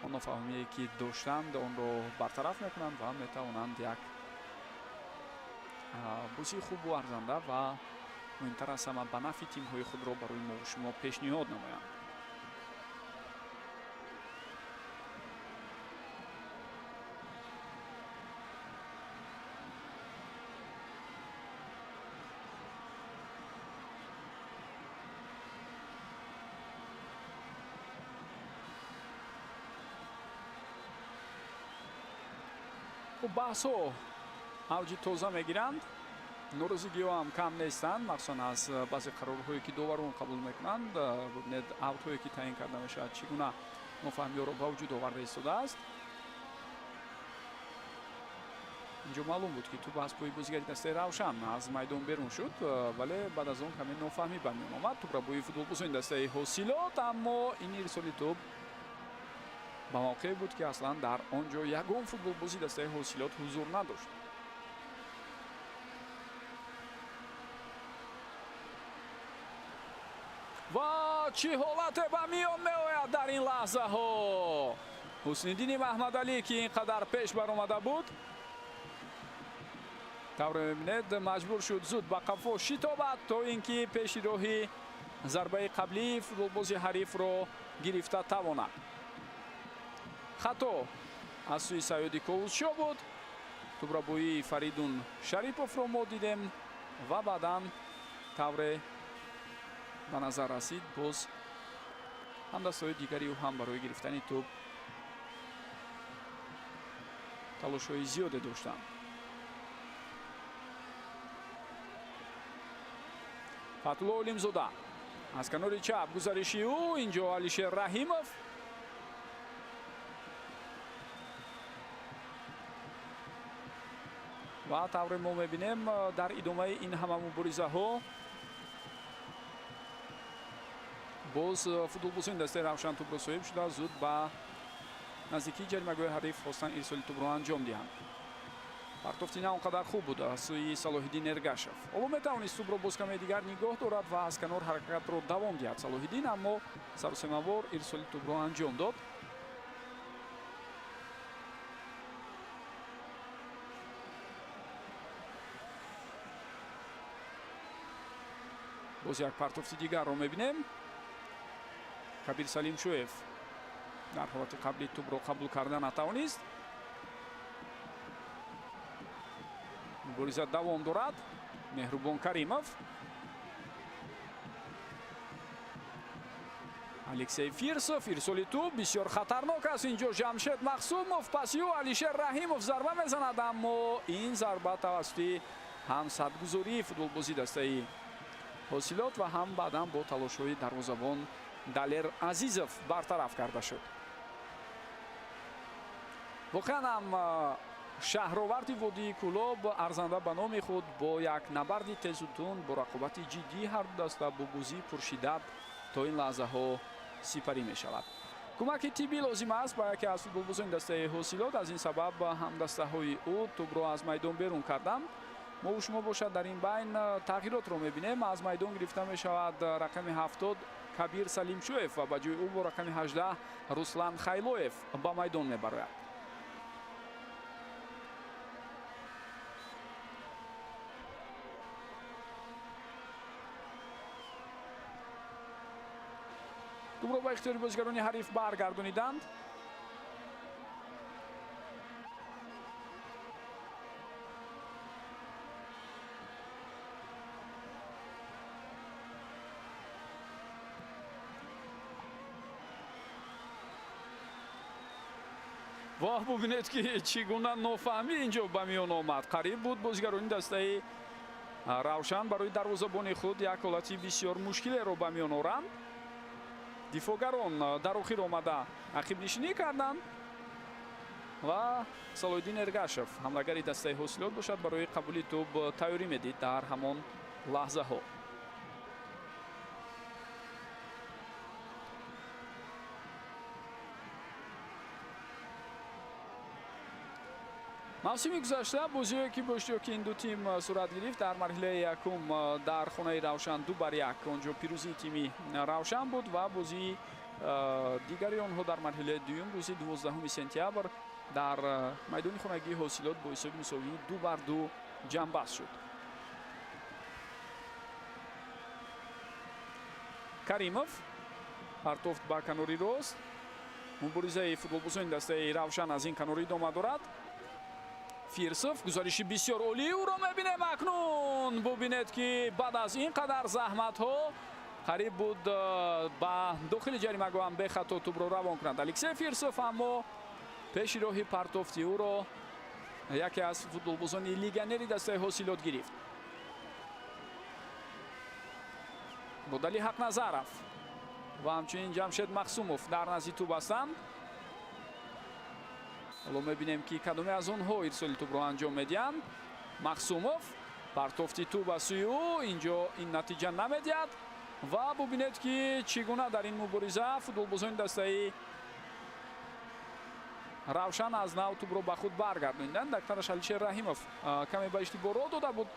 он нофаҳмие ки доштанд онро бартараф мекунанд ва метавонанд як бозии хубу арзанда ва муҳимтар аз ҳама ба нафъи тимҳои худро барои мову шумо пешниҳод намоянд. Хуб, баҳсҳо авҷи тоза мегиранд. Норозигиҳо ҳам кам нестанд, махсусан аз баъзе қарорҳое ки доварон қабул мекунанд. Бибинед аутҳое ки таъин карда мешавад чӣ гуна нофаҳмиҳоро ба вуҷуд оварда истодааст. Инҷо маълум буд ки тӯб аз пои бозигари дастаи Равшан аз майдон берун шуд, вале баъд аз он каме нофаҳмӣ ба миён омад. Тӯбрабои футболбозони дастаи Ҳосилот, аммо ин ирсоли тӯб ба мавқее буд ки аслан дар он ҷо ягон футболбози дастаи Ҳосилот ҳузур надошт. Ва чӣ ҳолате ба миён меояд дар ин лаҳзаҳо! Ҳусниддини Маҳмадалӣ ки ин қадар пеш баромада буд, тавре мебинед маҷбур шуд зуд ба қафо шитобад то ин ки пеши роҳи зарбаи қаблии футболбози ҳарифро гирифта тавонад. Хато аз сӯи Саёди Ковусшо буд. Тӯбрабоии Фаридун Шариповро мо дидем ва баъдан тавре ба назар расид боз ҳамдастаҳои дигари ӯ ҳам барои гирифтани тӯб талошҳои зиёде доштанд. Фатулло Олимзода аз канори чап гузариши ӯ, инҷо Алишер Раҳимов. Ва тавре мо мебинем дар идомаи ин ҳама муборизаҳо боз футболбозони дастаи Равшан тӯбро соҳиб шуда зуд ба наздикии ҷаримагоҳи ҳариф хостанд ирсоли тӯбро анҷом диҳанд. Партофти на он қадар хуб буд аз сӯи Салоҳиддин Эргашев. Ҳоло метавонист тӯбро боз каме дигар нигоҳ дорад ва аз канор ҳаракатро давом диҳад Салоҳиддин, аммо сарусемавор ирсоли тӯбро анҷом дод. Боз як партофти дигарро мебинем. Кабир Салимшоев дар ҳолати қабли тӯбро қабул карда натавонист. Мубориза давом дорад. Меҳрубон Каримов. Алексей Фирсов, ирсоли тӯб бисёр хатарнок аст. Инҷо Ҷамшед Мақсумов, паси ӯ Алишер Раҳимов зарба мезанад, аммо ин зарба тавассути ҳам садгузории футболбози дастаи Ҳосилот ва ҳам баъдан бо талошҳои дарвозабон Далер Азизов бартараф карда шуд. Воқеан ҳам шаҳроварди водии Кӯлоб арзанда ба номи худ бо як набарди тезу тунд, бо рақобати ҷиддии ҳарду даста, бо бозии пуршиддат то ин лаҳзаҳо сипарӣ мешавад. Кӯмаки тиббӣ лозим аст ба яке аз футболбозони дастаи Ҳосилот. Аз ин сабаб ҳамдастаҳои ӯ тӯбро аз майдон берун карданд. Мо шумо бошад дар ин байн тағйиротро мебинем. Аз майдон гирифта мешавад рақами 70 Кабир Салимшоев ва ба ҷои ӯ бо рақами 18 Руслан Хайлоев ба майдон мебарояд. Тӯбро ба ихтиёри бозигарони ҳариф баргардониданд. Ва бубинед, ки чӣ гуна нофаҳмӣ инҷо ба миён омад. Қариб буд бозигарони дастаи Равшан барои дарвозабони худ як ҳолати бисёр мушкилеро ба миён оранд. Дифоъгарон дар охир омада ақибнишинӣ карданд ва Салоҳиддин Эргашев, ҳамлагари дастаи Ҳосилот бошад, барои қабули тӯб тайёрӣ медид дар ҳамон лаҳзаҳо. Мавсими гузашта бозиҳое, ки бо иштироки ин ду тим сурат гирифт, дар марҳилаи якум дар хонаи Равшан 2-1 онҷо пирӯзии тими Равшан буд ва бозии дигари онҳо дар марҳилаи дуюм рӯзи 12 сентябр дар майдони хонагии Ҳосилот бо ҳисоби мусовии 2-2 ҷамъбаст шуд. Каримов партофт ба канори рост. Муборизаи футболбозони дастаи Равшан аз ин канор идома дорад. Фирсов, гузариши бисёр олии ӯро мебинем акнун. Бубинед, ки баъд аз ин қадар заҳматҳо қариб буд ба дохили ҷаримагоҳ ҳам бехато тӯбро равон кунад Алексей Фирсов, аммо пеши роҳи партофти ӯро яке аз футболбозони легионери дастаи Ҳосилот гирифт. Муродалӣ Ҳақназаров ва ҳамчунин Ҷамшед Махсумов дар назди тӯб ҳастанд. Ҳоло мебинем, ки кадоме аз онҳо ирсоли тӯбро анҷом медиҳанд. Махсумов, партофти тӯб аз сӯи ӯ, инҷо ин натиҷа намедиҳад ва бубинед, ки чӣ гуна дар ин мубориза футболбозони дастаи Равшан аз нав тӯбро ба худ баргардониданд. Дактараш Алишер Раҳимов каме ба иштибоҳ роҳ дода буд,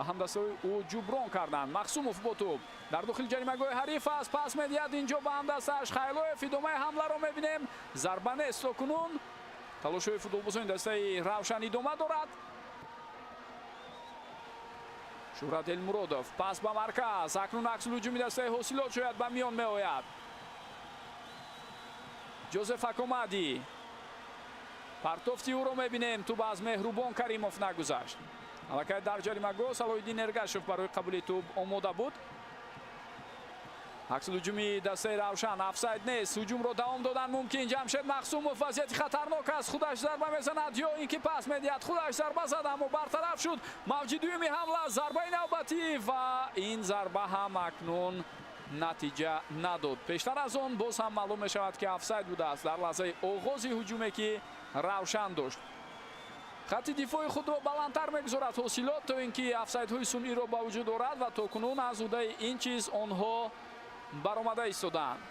ҳамдастаҳои ӯ ҷуброн карданд. Махсумов бо тӯб дар дохили ҷаримагоҳи ҳариф аст, пас медиҳад инҷо ба ҳамдастааш Хайлоев. Идомаи ҳамларо мебинем, зарба нест то кунун. Талошҳои футболбозони дастаи Равшан идома дорад. Шӯҳрат Элмуродов, пас ба марказ. Акнун аксулҳуҷуми дастаи Ҳосилот шояд ба миён меояд. Ҷозеф Акомади, партофти ӯро мебинем, тӯб аз Меҳрубон Каримов нагузашт. Аллакай дар ҷаримагоҳ Салоҳиддин Эргашев барои қабули тӯб омода буд. Аксулҳуҷуми дастаи Равшан, офсайд нест, ҳуҷумро давом додан мумкин. Ҷамшед Махсумов, вазъияти хатарнок аст, худаш зарба мезанад ё ин ки пас медиҳад. Худаш зарба зад, аммо бартараф шуд. Мавҷи дуюми ҳамла, зарбаи навбатӣ ва ин зарба ҳам акнун натиҷа надод. Пештар аз он боз ҳам маълум мешавад, ки офсайд будааст дар лаҳзаи оғози ҳуҷуме, ки Равшан дошт. Хатти дифои худро баландтар мегузорад Ҳосилот, то ин ки офсайдҳои сунъиро ба вуҷуд орад ва то кунун аз ӯҳдаи ин чиз онҳо баромада истодаанд.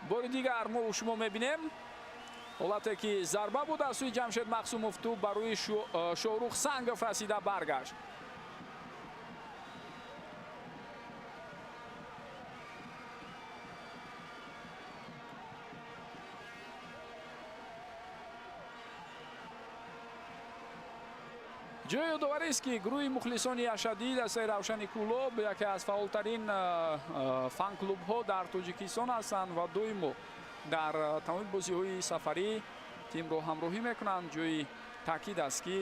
Бори дигар мо шумо мебинем ҳолате, ки зарба буд аз сӯи Ҷамшед Махсумов, тӯб ба рӯи Шоҳрух Сангов расида баргашт. Ҷои ёдоварист, ки гурӯҳи мухлисони ашаддии дастаи Равшани Кӯлоб яке аз фаъолтарин фан-клубҳо дар Тоҷикистон ҳастанд ва доимо дар тамоми бозиҳои сафарӣ тимро ҳамроҳӣ мекунанд. Ҷои таъкид аст, ки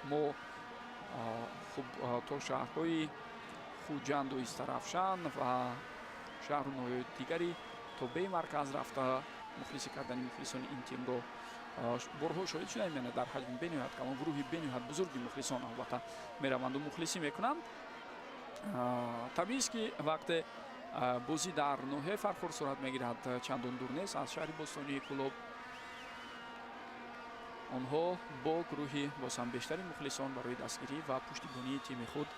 мо хуб то шаҳрҳои Хуҷанду Истарафшан ва шаҳру ноҳияҳои дигари тобеи марказ рафта мухлисӣ кардани мухлисони ин тимро борҳо шоҳид шудаем. Яъне дар ҳаҷми бениҳоят калон гурӯҳи бениҳоят бузурги мухлисон албатта мераванду мухлисӣ мекунанд. Табиист, ки вақте бозӣ дар ноҳияи Фархор сурат мегирад, чандон дур нест аз шаҳри бостонии Кӯлоб, онҳо бо гурӯҳи боз ҳам бештари мухлисон барои дастгирӣ ва пуштибонии тими худ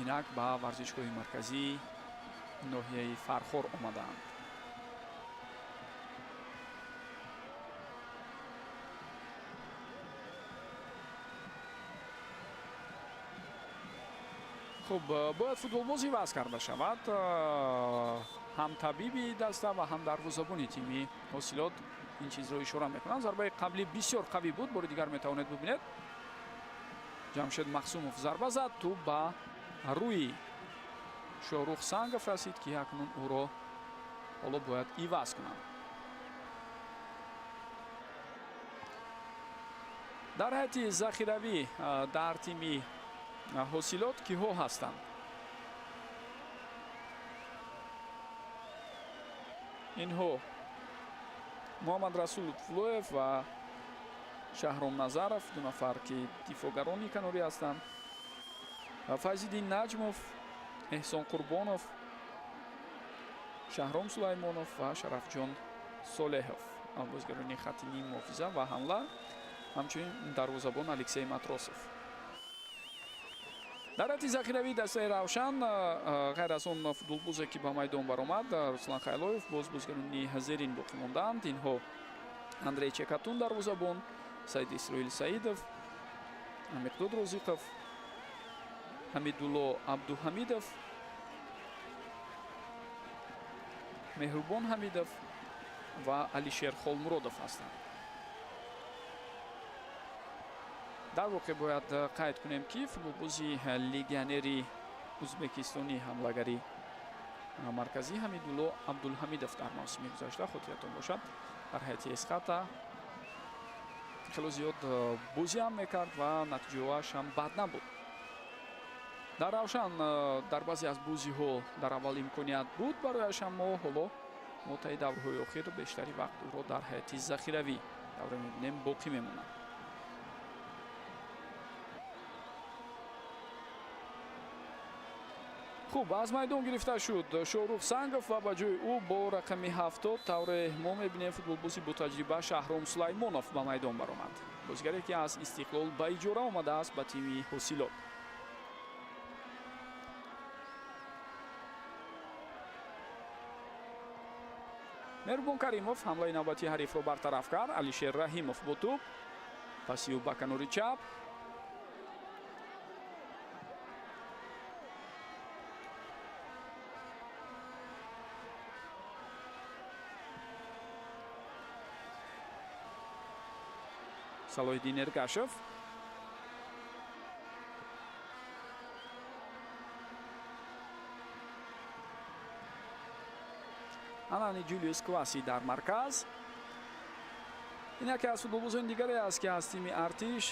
Инак ба варзишгоҳи марказии ноҳияи Фархор омадаанд. Хуб, бояд футболбоз иваз карда шавад. Ҳам табиби даста ва ҳам дарвозабони тими Ҳосилот ин чизро ишора мекунанд. Зарбаи қаблӣ бисёр қавӣ буд, бори дигар метавонед бубинед. Ҷамшед Махсумов зарба зад, тӯб ба рӯи Шоҳрух Сангов расид, ки акнун ӯро ҳоло бояд иваз кунанд. Дар ҳайати захиравӣ дар тими Ҳосилот киҳо ҳастанд? Инҳо Муҳаммад Расул Лутфуллоев ва Шаҳром Назаров, ду нафар ки дифоъгарони канорӣ ҳастанд. Файзиддин Наҷмов, Эҳсон Қурбонов, Шаҳром Сулаймонов ва Шарафҷон Солеҳов, бозигарони хатти ним муҳофиза ва ҳамла, ҳамчунин дарвозабон Алексей Матросов. Дар ҳайати захиравии дастаи Равшан ғайр аз он футболбозе ки ба майдон баромад, Руслан Хайлоев, боз бозигарони зерин боқӣ мондаанд. Инҳо Андрей Чекатун дарвозабон, Саид Исроил Саидов, Миқдод Розиқов, Ҳамидулло Абдуҳамидов, Меҳрубон Ҳамидов ва Алишер Холмуродов ҳастанд. Дар воқеъ бояд қайд кунем, ки футболбози легионери ӯзбекистонӣ, ҳамлагари марказӣ Ҳамидулло Абдулҳамидов дар мавсими гузашта, хотиратон бошад, дар ҳайати Эсхата хело зиёд бозӣ ҳам мекард ва натиҷааш ҳам бад набуд. Дар Равшан дар баъзе аз бозиҳо дар аввал имконият буд барояш, аммо ҳоло мо таи даврҳои охир бештари вақт ӯро дар ҳайати захиравӣ давра мебинем, боқӣ мемонад. Хуб, аз майдон гирифта шуд Шоҳрух Сангов ва ба ҷои ӯ бо рақами 70 тавре мо мебинем футболбози ботаҷриба Шаҳром Сулаймонов ба майдон баромад. Бозигаре ки аз Истиқлол ба иҷора омадааст ба тими Ҳосилот. Меҳрубон Каримов ҳамлаи навбатии ҳарифро бартараф кард. Алишер Раҳимов бо тӯб, паси ӯ ба канори чап. Салоҳиддин Эргашев. Анани Ҷулиус Кваси дар марказ. Ин яке аз футболбозони дигаре аст, ки аз тими Артиш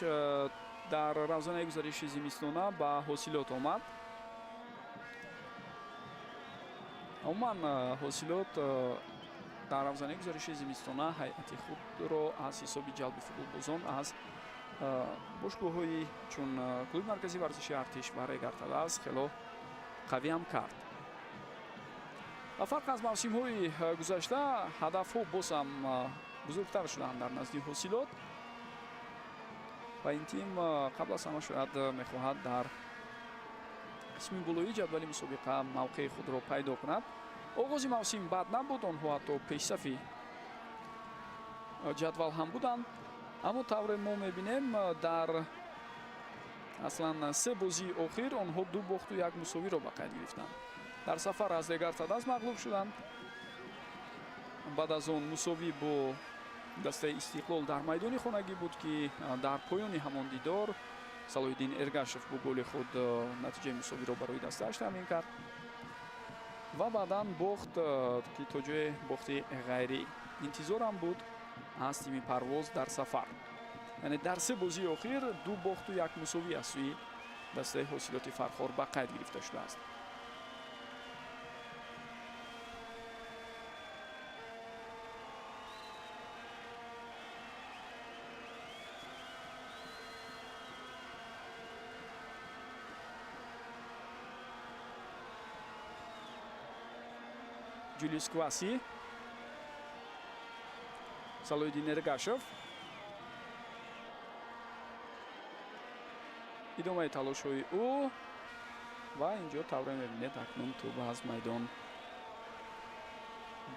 дар равзанаи гузариши зимистона ба Ҳосилот омад. Умуман Ҳосилот дар равзанаи гузариши зимистона ҳайати худро аз ҳисоби ҷалби футболбозон аз бошгоҳҳои чун клуби марказии варзиши Артиш ва Регар-ТадАЗ хело қавиам кард. Ва фарқ аз мавсимҳои гузашта ҳадафҳо боз ҳам бузургтар шуданд дар назди Ҳосилот ва ин тим қабл аз ҳама шояд мехоҳад дар қисми болоии ҷадвали мусобиқа мавқеи худро пайдо кунад. Оғози мавсим бад набуд, онҳо ҳатто пешсафи ҷадвал ҳам буданд, аммо тавре мо мебинем дар аслан се бозии охир онҳо ду бохту як мусовиро ба қайд гирифтанд. Дар сафар аз Регар-ТадАЗ мағлуб шуданд. Баъд аз он мусовӣ бо дастаи Истиқлол дар майдони хонагӣ буд, ки дар поёни ҳамон дидор Салоҳиддин Эргашев бо голи худ натиҷаи мусовиро барои дастааш таъмин кард ва баъдан бохт, ки то ҷое бохти ғайриинтизорам буд аз тими Парвоз дар сафар. Яъне дар се бозии охир ду бохту як мусовӣ аз сӯи дастаи Ҳосилоти Фархор ба қайд гирифта шудааст. Ҷулиус Кваси, Салоҳиддин Эргашев. Идомаи талошҳои ӯ Ва инҷо тавре мебинед, акнун тӯб аз майдон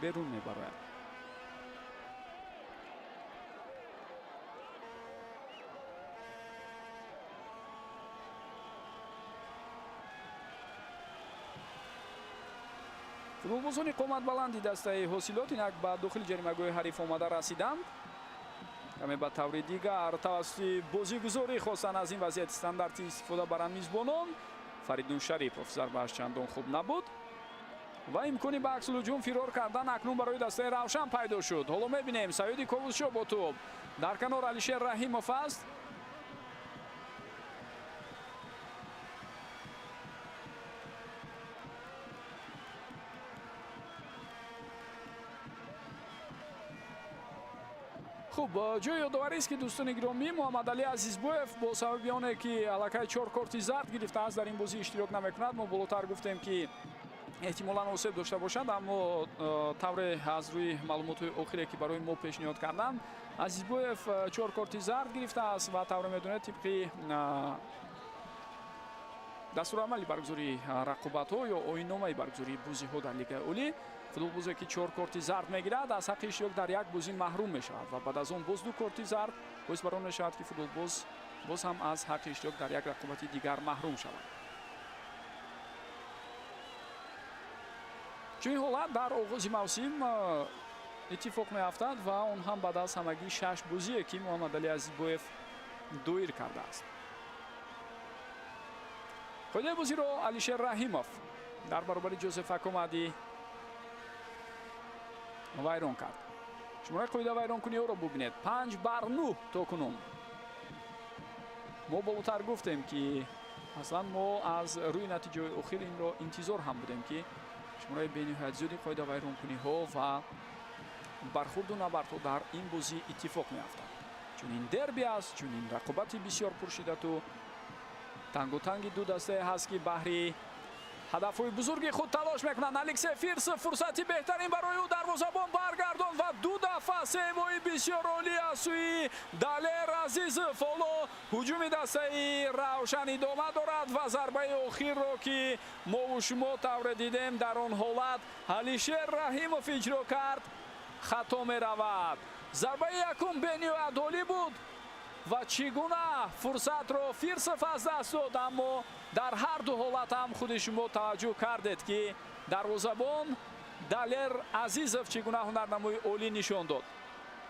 берун мебарояд. Футболбозони қоматбаланди дастаи ҳосилот инак ба дохили ҷаримагоҳи ҳариф омада расиданд. Каме ба таври дигар тавассути бозигузорӣ хостанд аз ин вазъияти стандартӣ истифода баранд мизбонон. Фаридун Шарипов зарбааш чандон хуб набуд ва имкони ба аксулҳуҷум фирор кардан акнун барои дастаи Равшан пайдо шуд. Ҳоло мебинем Саёди Ковусшо бо тӯб дар канор Алишер Раҳимов аст. Хуб, ҷои ёдоварист, ки дӯстони гиромӣ, Муҳаммадалӣ Азизбоев бо сабаби оне ки аллакай 4 корти зард гирифтааст, дар ин бозӣ иштирок намекунад. Мо болотар гуфтем, ки эҳтимолан осеб дошта бошад, аммо тавре аз рӯи маълумотҳои охире, ки барои мо пешниҳод карданд, Азизбоев 4 корти зард гирифтааст ва тавре медонед, тибқи дастурамали баргузории рақобатҳо ё оинномаи баргузории бозиҳо дар Лигаи Олӣ, футболбозе ки 4 корти зард мегирад, аз ҳаққи иштирок дар як бозӣ маҳрум мешавад ва баъд аз он боз 2 корти зард боис бар он мешавад, ки футболбоз боз ҳам аз ҳаққи иштирок дар як рақобати дигар маҳрум шавад. Чунин ҳолат дар оғози мавсим иттифоқ меафтад ва он ҳам баъд аз ҳамагӣ 6 бозие, ки Муҳаммадалӣ Азизбоев доир кардааст. Қоидаи бозиро Алишер Раҳимов дар баробари Ҷозеф Акомади вайрон кард. Шумораи қоида вайронкуниҳоро бубинед: 5-9 то кунун. Мо болотар гуфтем, ки аслан мо аз рӯи натиҷаҳои охир инро интизор ҳам будем, ки шумораи бениҳоят зиёди қоида вайронкуниҳо ва бархурду набардҳо дар ин бозӣ иттифоқ меафтад. Чунин дерби аст, чунин рақобати бисёр пуршиддату тангутанги ду дастае ҳаст, ки баҳри ҳадафҳои бузурги худ талош мекунанд. Алексей Фирсов фурсати беҳтарин барои ӯ, дарвозабон баргардон ва ду дафъа севои бисёр олӣ аз сӯи Далер Азизов. Ҳоло ҳуҷуми дастаи Равшан идома дорад ва зарбаи охирро, ки мову шумо тавре дидем, дар он ҳолат Алишер Раҳимов иҷро кард, хато меравад. Зарбаи якум бениҳоят олӣ буд ва чӣ гуна фурсатро Фирсов аз даст дод, аммо дар ҳар ду ҳолат ҳам худи шумо таваҷҷӯҳ кардед, ки дарвозабон Далер Азизов чӣ гуна ҳунарнамои олӣ нишон дод.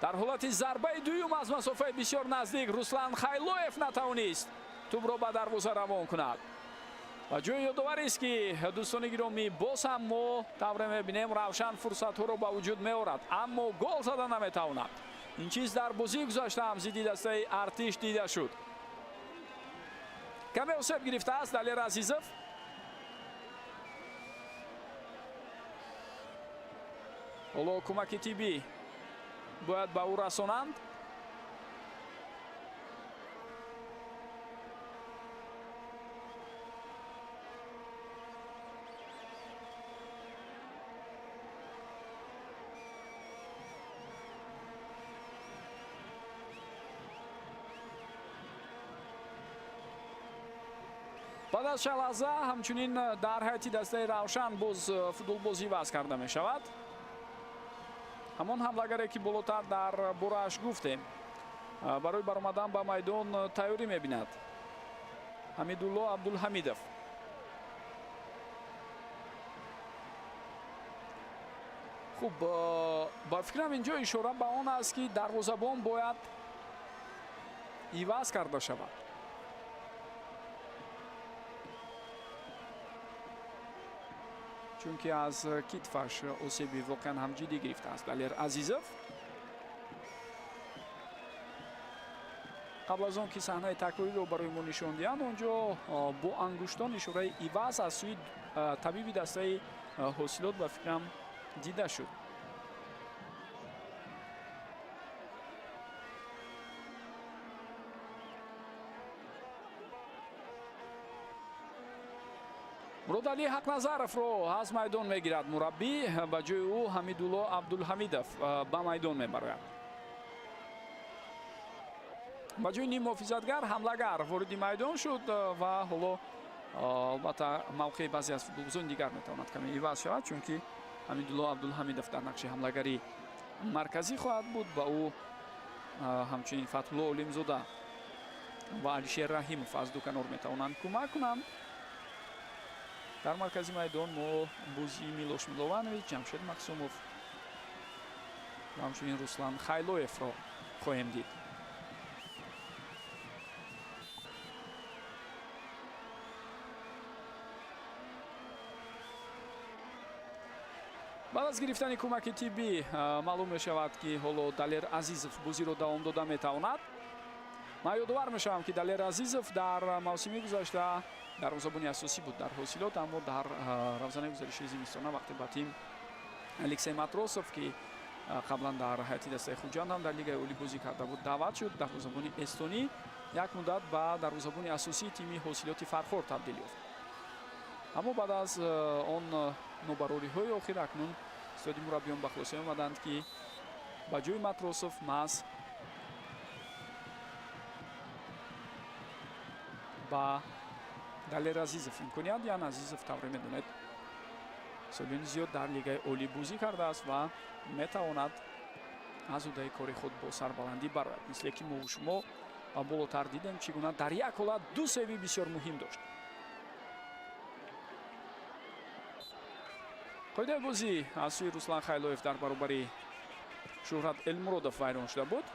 Дар ҳолати зарбаи дуюм аз масофаи бисёр наздик Руслан Хайлоев натавонист тӯбро ба дарвоза равон кунад. Ва ҷои ёдоварист, ки дӯстони гиромӣ, боз ҳам мо тавре мебинем, Равшан фурсатҳоро ба вуҷуд меорад, аммо гол зада наметавонад. Ин чиз дар бозии гузашта ҳам зидди дастаи Артиш дида шуд. Каме осеб гирифтааст Далер Азизов. Ҳоло кӯмаки тиббӣ бояд ба ӯ расонанд. Баъд аз чанд лаҳза ҳамчунин дар ҳайати дастаи Равшан боз футболбоз иваз карда мешавад. Ҳамон ҳамлагаре, ки болотар дар борааш гуфтем, барои баромадан ба майдон тайёрӣ мебинад. Ҳамидулло Абдулҳамидов. Хуб, ба фикрам, инҷо ишора ба он аст, ки дарвозабон бояд иваз карда шавад. Чунки аз китфаш осеби воқеан ҳам ҷиддӣ гирифтааст Далер Азизов. Қабл аз он ки саҳнаи такрориро барои мо нишон диҳанд, он ҷо бо ангуштон ишораи иваз аз сӯи табиби дастаи ҳосилот ба фикрам дида шуд. Муродалӣ Ҳақназаровро аз майдон мегирад мураббӣ, ба ҷои ӯ Ҳамидулло Абдулҳамидов ба майдон мебарояд. Ба ҷои ниммуҳофизатгар ҳамлагар вориди майдон шуд ва ҳоло Албатта, мавқеи баъзе аз футболбозони дигар метавонад каме иваз шавад, чунки Ҳамидулло Абдулҳамидов дар нақши ҳамлагари марказӣ хоҳад буд. Ба ӯ ҳамчунин Фатҳулло Олимзода ва Алишер Раҳимов аз ду канор метавонанд кӯмак кунанд. Дар маркази майдон мо бозии Милош Милованович, Ҷамшед Мақсумов ва ҳамчунин Руслан Хайлоевро хоҳем дид. Баъд аз гирифтани кӯмаки тиббӣ маълум мешавад, ки ҳоло Далер Азизов бозиро давом дода метавонад. Ман ёдовар мешавам, ки Далер Азизов дар мавсими гузашта дарвозабони асосӣ буд дар Ҳосилот, аммо дар равзанаи гузариши зимистона, вақте ба тим Алексей Матросов, ки қаблан дар ҳайати дастаи Хуҷанд ҳам дар Лигаи олӣ бозӣ карда буд, даъват шуд, дарвозабони эстонӣ як муддат ба дарвозабони асосии тими Ҳосилоти Фархор табдил ёфт. Аммо баъд аз он нобарориҳои охир акнун истоди мураббиён ба хулоса омаданд, ки ба ҷои Матросов маҳз ба Далер Азизов имконият диҳанд. Азизов, тавре медонед, солиёни зиёд дар Лигаи олӣ бозӣ кардааст ва метавонад аз уҳдаи кори худ бо сарбаландӣ барояд, мисле ки мову шумо болотар дидем, чӣ гуна дар як ҳолат ду сейви бисёр муҳим дошт. Қоидаи бозӣ аз сӯи Руслан Хайлоев дар баробари Шӯҳрат Элмуродов вайрон шуда буд.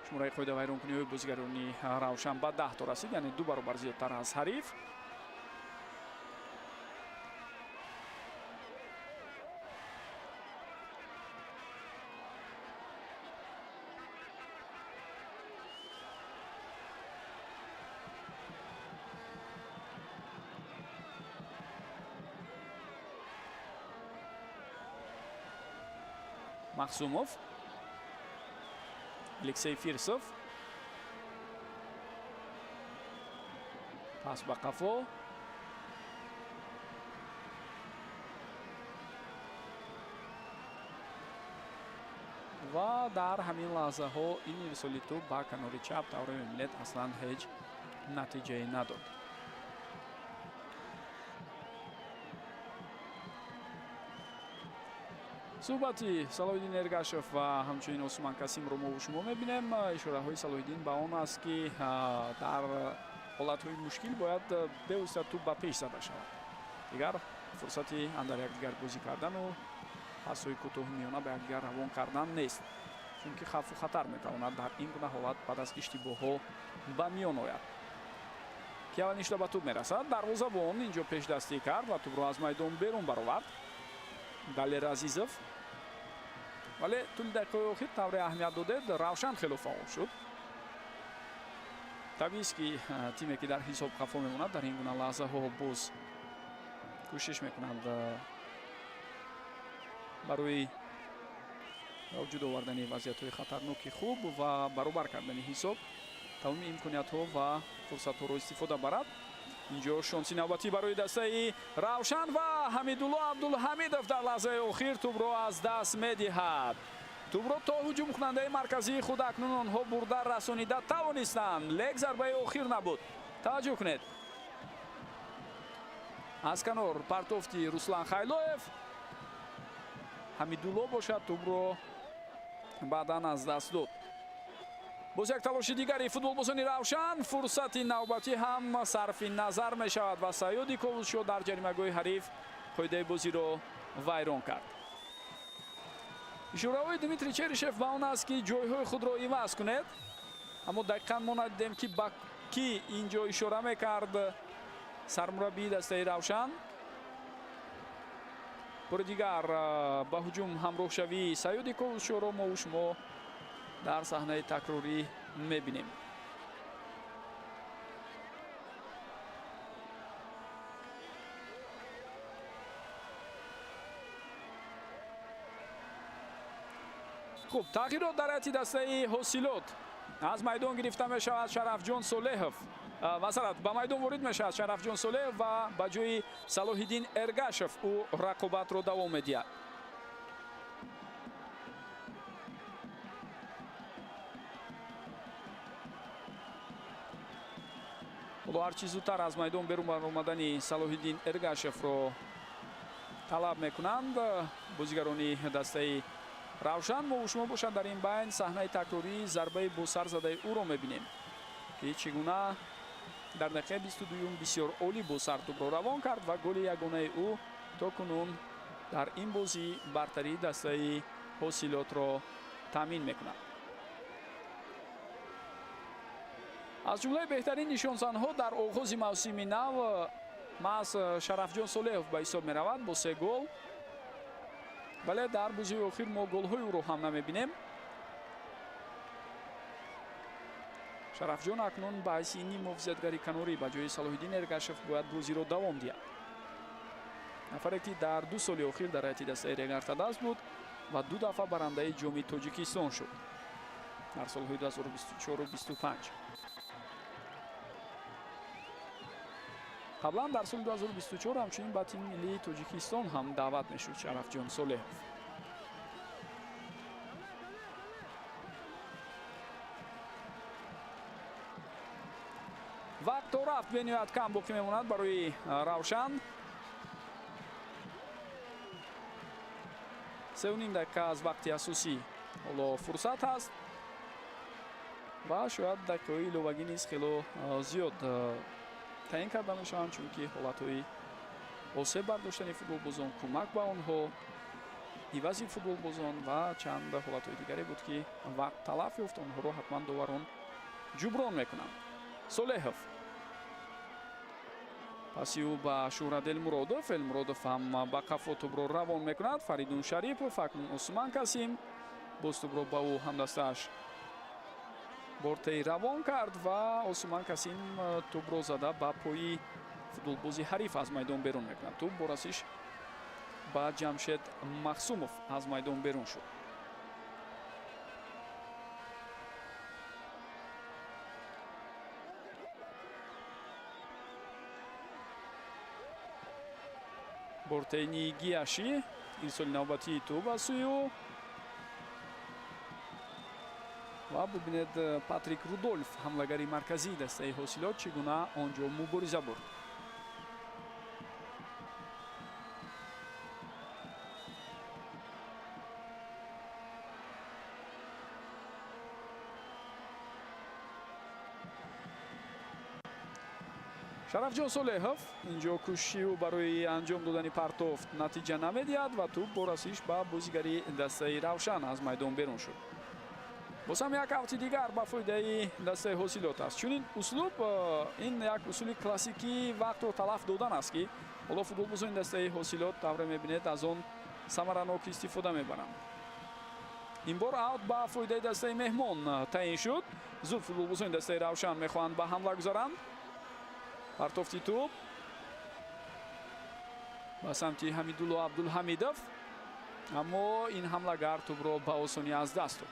Шумораи қоида вайронкуниҳои бозигарони Равшан ба 10 то расид, яъне 2 баробар зиёдтар аз ҳариф. Махсумов, Алексей Фирсов, пас ба қафо. Ва дар ҳамин лаҳзаҳо ин ирсоли тӯб ба канори чап, тавре мебинед, аслан ҳеҷ натиҷае надод. Суҳбати Салоҳиддин Эргашев ва ҳамчунин Осман Касимро мо шумо мебинем. Ишораҳои Салоҳиддин ба он аст, ки дар ҳолатҳои мушкил бояд бевосита тӯб ба пеш зада шавад. Дигар фурсати андар якдигар бозӣ кардану пасҳои кӯтоҳу миёна ба якдигар равон кардан нест, чунки хавфу хатар метавонад дар ин гуна ҳолат баъд аз иштибоҳҳо ба миён ояд. Ки аввалин шуда ба тӯб мерасад, дарвозабон инҷо пешдастӣ кард ва тӯбро аз майдон берун баровард Далер Азизов. Вале тӯли дақиқаҳои охир, тавре аҳамият додед, Равшан хело фаъол шуд. Табиист, ки тиме, ки дар ҳисоб қафо мемонад, дар ин гуна лаҳзаҳо боз кӯшиш мекунанд барои ба вуҷуд овардани вазъиятҳои хатарноки хуб ва баробар кардани ҳисоб тамоми имкониятҳо ва фурсатҳоро истифода барад. Инҷо шонси навбатӣ барои дастаи Равшан ва Ҳамидулло Абдулҳамидов дар лаҳзаи охир тӯбро аз даст медиҳад. Тӯбро то ҳуҷумкунандаи марказии худ акнун онҳо бурда расонида тавонистанд, лек зарбаи охир набуд. Таваҷҷӯҳ кунед, аз канор партофти Руслан Хайлоев, Ҳамидулло бошад тӯбро баъдан аз даст дод. Боз як талоши дигари футболбозони Равшан, фурсати навбатӣ ҳам сарфи назар мешавад ва Саёди Ковусшо дар ҷаримагоҳи ҳариф қоидаи бозиро вайрон кард. Ишораҳои Дмитрий Черишев ба он аст, ки ҷойҳои худро иваз кунед, аммо дақиқан мо надидем, ки ба кӣ ин ҷо ишора мекард сармураббии дастаи Равшан. Бори дигар ба ҳуҷум ҳамроҳшавии Саёди Ковусшоро мо шумо дар саҳнаи такрорӣ мебинем. Хуб, тағйирот дар ҳайати дастаи Ҳосилот. Аз майдон гирифта мешавад Шарафҷон Солеҳов. Масалан, ба майдон ворид мешавад Шарафҷон Солеҳов ва ба ҷои Салоҳиддин Эргашев ӯ рақобатро давом медиҳад. Ҳоло Ҳоло ҳарчи зудтар аз майдон берун баромадани Салоҳиддин Эргашевро талаб мекунанд бозигарони дастаи Равшан. Мо шумо бошад дар ин байн саҳнаи такрории зарбаи бо сар задаи ӯро мебинем, ки чӣ гуна дар дақиқаи 22-юм бисёр олӣ бо сар тӯбро равон кард ва голи ягонаи ӯ то кунун дар ин бозӣ бартарии дастаи Ҳосилотро таъмин мекунад. Аз ҷумлаи беҳтарин нишонзанҳо дар оғози мавсими нав маҳз Шарафҷон Солеҳов ба ҳисоб меравад бо 3 гол, вале дар бозии охир мо голҳои ӯро ҳам намебинем. Шарафҷон акнун ба ҳайси ниммуҳофизатгари канорӣ ба ҷои Салоҳиддин Эргашев бояд бозиро давом диҳад. Нафаре ки дар 2 соли охир дар ҳайати дастаи Регар-ТадАЗ буд ва 2 дафъа барандаи ҷоми Тоҷикистон шуд дар солҳои 2024 25. Қаблан дар соли 2024 ҳамчунин ба тими миллии Тоҷикистон ҳам даъват мешуд Шарафҷон Солеҳов. Вақт то рафт бениҳоят кам боқӣ мемонад барои Равшан. 3,5 дақиқа аз вақти асосӣ ҳоло фурсат ҳаст ва шояд дақиқаҳои иловагӣ низ хело зиёд таъин карда мешаванд, чунки ҳолатҳои осеб бардоштани футболбозон, кӯмак ба онҳо, ивази футболбозон ва чанд ҳолатҳои дигаре буд, ки вақт талаф ёфт, онҳоро ҳатман доварон ҷуброн мекунанд. Солеҳов паси ӯ ба Шӯҳрат Элмуродов, Элмуродов ҳам ба қафо тӯбро равон мекунад. Фаридун Шарипов, акнун Усман Касим боз тӯбро ба ӯ ҳамдастааш бортаи равон кард ва Усман Касим тӯбро зада ба пои футболбози ҳариф аз майдон берун мекунад. Тӯб бо расиш ба Ҷамшед Махсумов аз майдон берун шуд. Бортаини Гиаши ирсоли навбатии тӯб аз сӯи ӯ ва бубинед Патрик Рудольф, ҳамлагари марказии дастаи Ҳосилот, чӣ гуна он ҷо мубориза бурд. Шарафҷон Солеҳов инҷо кӯшиши ӯ барои анҷом додани партофт натиҷа намедиҳад ва тӯб бо расиш ба бозигари дастаи Равшан аз майдон берун шуд. Боз ҳам як авти дигар ба фоидаи дастаи Ҳосилот аст. Чунин услуб ин як усули классикии вақтро талаф додан аст, ки ҳоло футболбозони дастаи Ҳосилот тавре мебинед аз он самаранок истифода мебаранд. Ин бор аут ба фоидаи дастаи меҳмон таъин шуд. Зуд футболбозони дастаи Равшан мехоҳанд ба ҳамла гузаранд. Партофти тӯб ба самти Ҳамидулло Абдулҳамидов, аммо ин ҳамлагар тӯбро ба осонӣ аз даст дод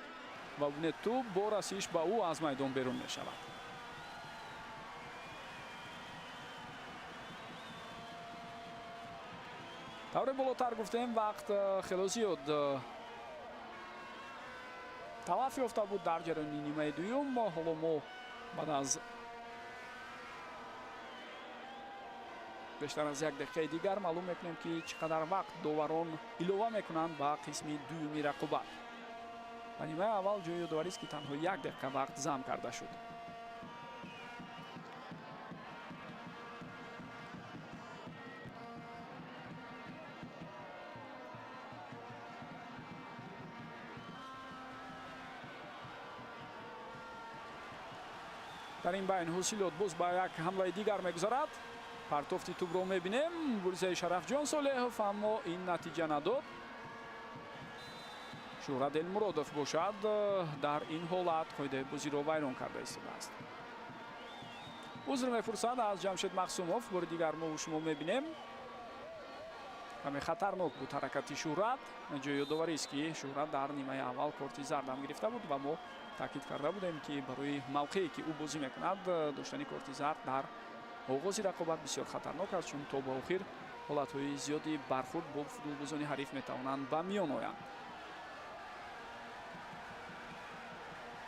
ва бубинед тӯб бо расиш ба ӯ аз майдон берун мешавад. Тавре болотар гуфтем, вақт хело зиёд талаф ёфта буд дар ҷараёни нимаи дуюм. Ҳоло мо баъд аз бештар аз як дақиқаи дигар маълум мекунем, ки чӣ қадар вақт доварон илова мекунанд ба қисми дуюми рақобат. Ба нимаи аввал ҷои ёдоварист, ки танҳо 1 дақиқа вақт зам карда шуд. Дар ин байн Ҳосилот боз ба як ҳамлаи дигар мегузарад. Партофти тӯбро мебинем, муборизаи Шарафҷон Солеҳов, аммо ин натиҷа надод. Шӯҳрат Элмуродов бошад дар ин ҳолат қоидаи бозиро вайрон карда истодааст. Узр мепурсад аз Ҷамшед Махсумов. Бори дигар мо шумо мебинем. Каме хатарнок буд ҳаракати Шӯҳрат. Ҷои ёдоварист, ки Шӯҳрат дар нимаи аввал корти зард ҳам гирифта буд ва мо таъкид карда будем, ки барои мавқее ки ӯ бозӣ мекунад, доштани корти зард дар оғози рақобат бисёр хатарнок аст, чун то ба охир ҳолатҳои зиёди бархурд бо футболбозони ҳариф метавонанд ба миён оянд.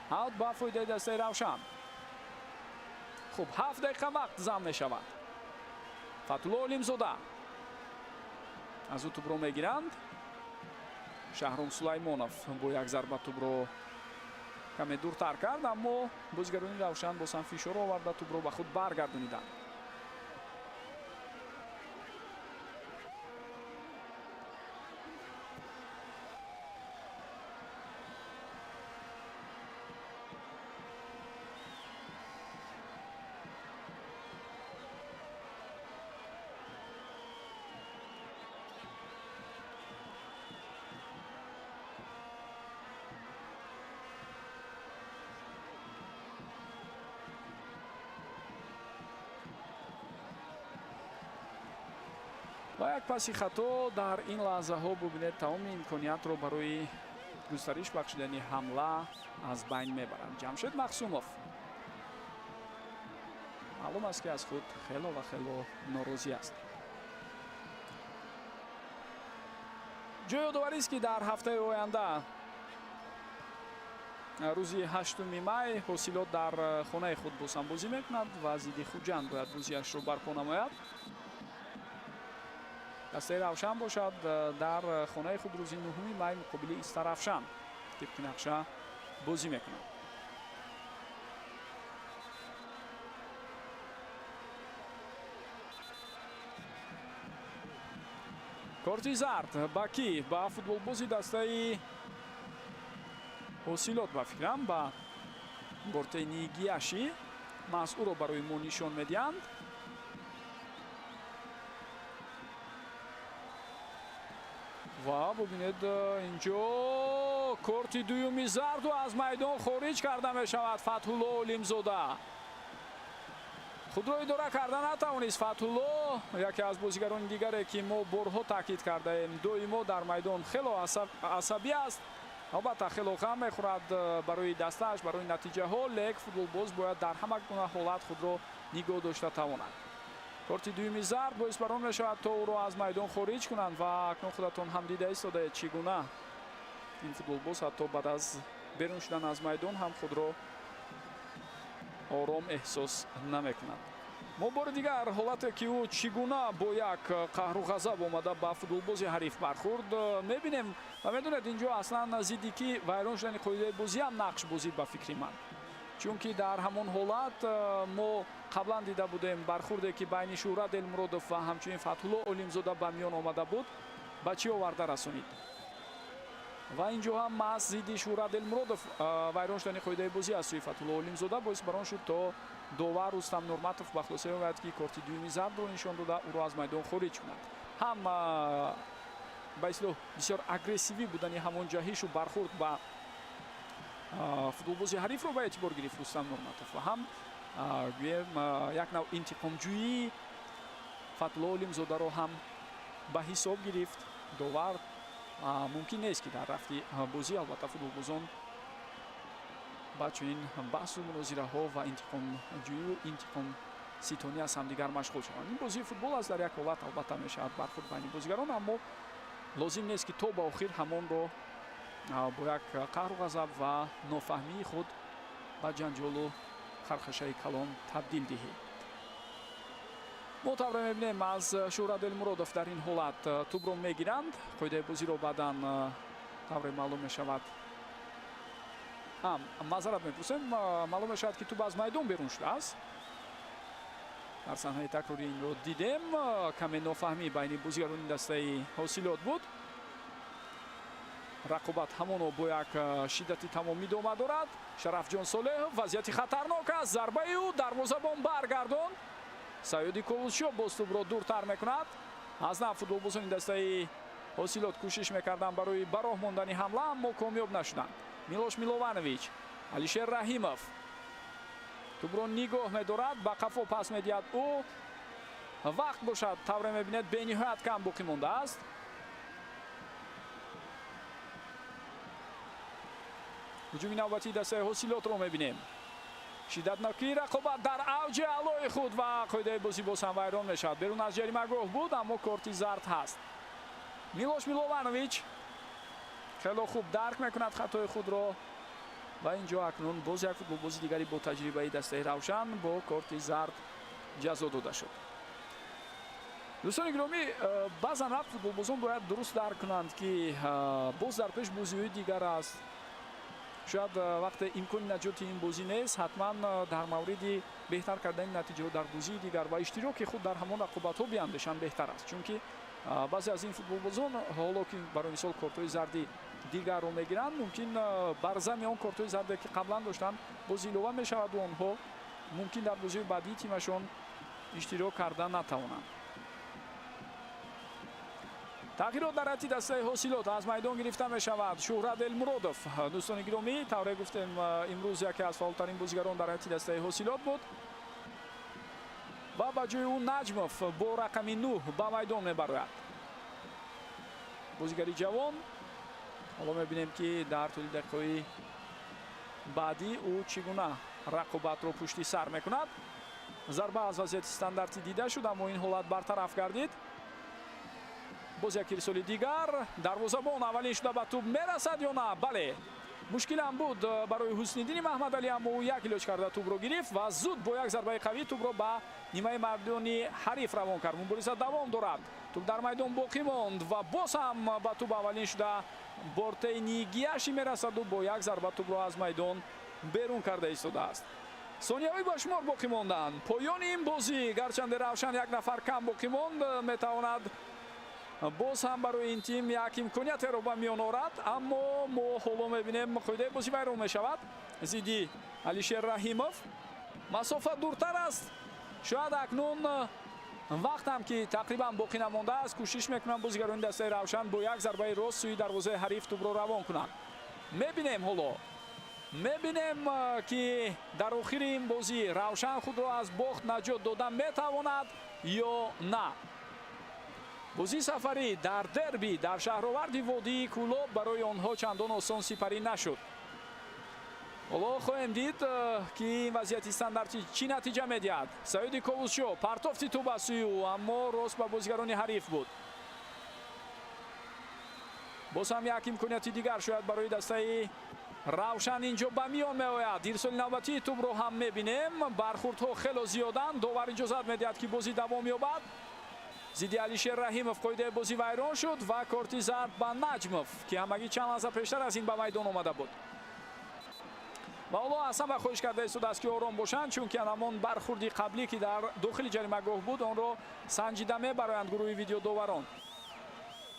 Аут ба фоидаи дастаи Равшан. хуб, 7 дақиқа вақт зам мешавад. Фатулло Олимзода аз ӯ тӯбро мегиранд. Шаҳром Сулаймонов бо як зарба тӯбро каме дуртар кард, аммо бозигарони Равшан боз ҳам фишор оварда тӯбро ба худ баргардониданд. Ва як паси хато дар ин лаҳзаҳо бубинед, тамоми имкониятро барои густариш бахшидани ҳамла аз байн мебаранд. Ҷамшед Мақсумов маълум аст, ки аз худ хело ва хело норозӣ аст. Ҷои ёдоварист, ки дар ҳафтаи оянда, рӯзи 8 май, Ҳосилот дар хонаи худ бозам бозӣ мекунад ва зидди Хуҷанд бояд бозиашро барпо намояд. Дастаи Равшан бошад дар хонаи худ рӯзи 9 май муқобили Истаравшан тибқи нақша бозӣ мекунад. Корти зард ба кӣ? Ба футболбози дастаи Ҳосилот, ба фикрам, ба Бортени Гияши. Маҳз ӯро барои мо нишон медиҳанд. Ва бубинед, инҷо корти дуюми зарду аз майдон хориҷ карда мешавад. Фатҳулло Олимзода худро идора карда натавонист. Фатҳулло яке аз бозигарони дигаре, ки мо борҳо таъкид кардаем, доимо дар майдон хело асабӣ аст. Албатта, хело ғам мехӯрад барои дастааш, барои натиҷаҳо, лек футболбоз бояд дар ҳама гуна ҳолат худро нигоҳ дошта тавонад. Корти дуюми зард боис бар он мешавад, то ӯро аз майдон хориҷ кунанд ва акнун худатон ҳам дида истодаед, чӣ гуна ин футболбоз ҳатто баъд аз берун шудан аз майдон ҳам худро ором эҳсос намекунад. Мо бори дигар ҳолате, ки ӯ чӣ гуна бо як қаҳру ғазаб омада ба футболбози ҳариф бархӯрд, мебинем. Ва медонед, инҷо аслан зидди ки вайрон шудани қоидаи бозӣ ҳам нақш бозид, ба фикри ман, чунки дар ҳамон ҳолат мо қаблан дида будем бархӯрде, ки байни Шӯҳрат Элмуродов ва ҳамчунин Фатҳулло Олимзода ба миён омада буд, ба чӣ оварда расонид. Ва инҷо ҳам маҳз зидди Шӯҳрат Элмуродов вайрон шудани қоидаи бозӣ аз сӯи Фатҳулло Олимзода боис бар он шуд, то довар Рустам Нурматов ба хулоса ояд, ки корти дуюми зардро нишон дода, ӯро аз майдон хориҷ кунад. Ҳам ба истилоҳ бисёр агрессивӣ будани ҳамон ҷаҳишу бархӯрд ба футболбози ҳарифро ба эътибор гирифт Рустам Нурматов ва ҳам гӯем як нав интиқомҷӯии Фатҳулло Олимзодаро ҳам ба ҳисоб гирифт довар. Мумкин нест, ки дар рафти бозӣ албатта футболбозон ба чунин баҳсу мунозираҳо ва интиқомҷӯию интиқомситонӣ аз ҳамдигар машғул шаванд. Ин бозии футбол аст, дар як ҳолат албатта мешавад бархӯрд байни бозигарон, аммо лозим нест, ки то ба охир ҳамонро бо як қаҳру ғазаб ва нофаҳмии худ ба ҷанҷолу хархашаи калон табдил диҳӣ. Мо тавре мебинем, аз Шӯҳрат Элмуродов дар ин ҳолат тӯбро мегиранд. Қоидаи бозиро баъдан тавре маълум мешавад, маъзарат мепурсем, маълум мешавад, ки тӯб аз майдон берун шудааст. Дар саҳнаи такрори инро дидем, каме нофаҳмӣ байни бозигарони дастаи Ҳосилот буд. Рақобат ҳамоно бо як шиддати тамом идома дорад. Шарафҷон Солеҳов, вазъияти хатарнок аст, зарбаи ӯ дарвозабон баргардонд. Саёди Ковусшо боз тӯбро дуртар мекунад. Аз нав футболбозони дастаи Ҳосилот кӯшиш мекарданд барои ба роҳ мондани ҳамла, аммо комёб нашуданд. Милош Милованович, Алишер Раҳимов тӯбро нигоҳ медорад, ба қафо пас медиҳад ӯ. Вақт бошад, тавре мебинед, бениҳоят кам боқӣ мондааст. Ҳуҷуми навбатии дастаи Ҳосилотро мебинем. Шиддатнокии рақобат дар авҷи аълои худ ва қоидаи бозӣ боз ҳам вайрон мешавад. Берун аз ҷаримагоҳ буд, аммо корти зард ҳаст. Милош Милованович хело хуб дарк мекунад хатои худро. Ва инҷо акнун боз як футболбози дигари бо таҷрибаи дастаи Равшан бо корти зард ҷазо дода шуд. Дӯстони гиромӣ, баъзан вақт футболбозон бояд дуруст дарк кунанд, ки боз дар пеш бозиҳои дигар аст. Шояд вақте имкони наҷоти ин бозӣ нест, ҳатман дар мавриди беҳтар кардани натиҷаҳо дар бозии дигар ва иштироки худ дар ҳамон рақобатҳо биандешанд беҳтар аст, чунки баъзе аз ин футболбозон, ҳоло ки барои мисол кортҳои зарди дигарро мегиранд, мумкин бар зами он кортҳои зарде, ки қаблан доштанд, боз илова мешаваду онҳо мумкин дар бозиҳои баъдии тимашон иштирок карда натавонанд. Тағйирот дар ҳайати дастаи Ҳосилот: аз майдон гирифта мешавад Шӯҳрат Элмуродов. Дӯстони гиромӣ, тавре гуфтем, имрӯз яке аз фаъолтарин бозигарон дар ҳайати дастаи Ҳосилот буд ва ба ҷои ӯ Наҷмов бо рақами 9 ба майдон мебарояд, бозигари ҷавон. Ҳоло мебинем, ки дар тӯли дақиқаҳои баъдӣ ӯ чӣ гуна рақобатро пушти сар мекунад. Зарба аз вазъияти стандартӣ дида шуд, аммо ин ҳолат бартараф гардид. Боз як ирсоли дигар, дарвозабон аввалин шуда ба тӯб мерасад ё на? Бале, мушкилам буд барои Ҳусниддини Маҳмадалӣ, аммо ӯ як илоҷ карда тӯбро гирифт ва зуд бо як зарбаи қавӣ тӯбро ба нимаи майдони ҳариф равон кард. Мубориза давом дорад, тӯб дар майдон боқӣ монд ва боз ҳам ба тӯб аввалин шуда Бортаи Нигияши мерасаду бо як зарба тӯбро аз майдон берун карда истодааст. Сонияҳои бошумор боқӣ монданд поёни ин бозӣ. Гарчанде Равшан як нафар кам боқӣ монд, метавонад боз ҳам барои ин тим як имкониятеро ба миён орад, аммо мо ҳоло мебинем, қоидаи бозӣ вайрон мешавад зидди Алишер Раҳимов. Масофа дуртар аст, шояд акнун вақтам ки тақрибан боқӣ намондааст, кӯшиш мекунанд бозигарони дастаи Равшан бо як зарбаи рост сӯи дарвозаи ҳариф тӯбро равон кунанд. Мебинем, ҳоло мебинем, ки дар охири ин бозӣ Равшан худро аз бохт наҷот дода метавонад ё на. Бозии сафарӣ дар дерби дар шаҳроварди водии Кӯлоб барои онҳо чандон осон сипарӣ нашуд. Ҳоло хоҳем дид, ки ин вазъияти стандартӣ чӣ натиҷа медиҳад. Саиди Ковусшо, партофти тӯб аз сӯи ӯ, аммо рост ба бозигарони ҳариф буд. Боз ҳам як имконияти дигар шояд барои дастаи Равшан инҷо ба миён меояд. Ирсоли навбатии тӯбро ҳам мебинем. Бархурдҳо хело зиёданд, довар иҷозат медиҳад, ки бозӣ давом ёбад. Зидди Алишер Раҳимов қоидаи бозӣ вайрон шуд ва корти зард ба Наҷмов, ки ҳамагӣ чанд лаҳза пештар аз ин ба майдон омада буд. Ва ҳоло аз ҳама хоҳиш карда истодааст, ки ором бошанд, чунки ҳамон бархурди қаблӣ, ки дар дохили ҷаримагоҳ буд, онро санҷида мебароянд гурӯҳи видеодоварон.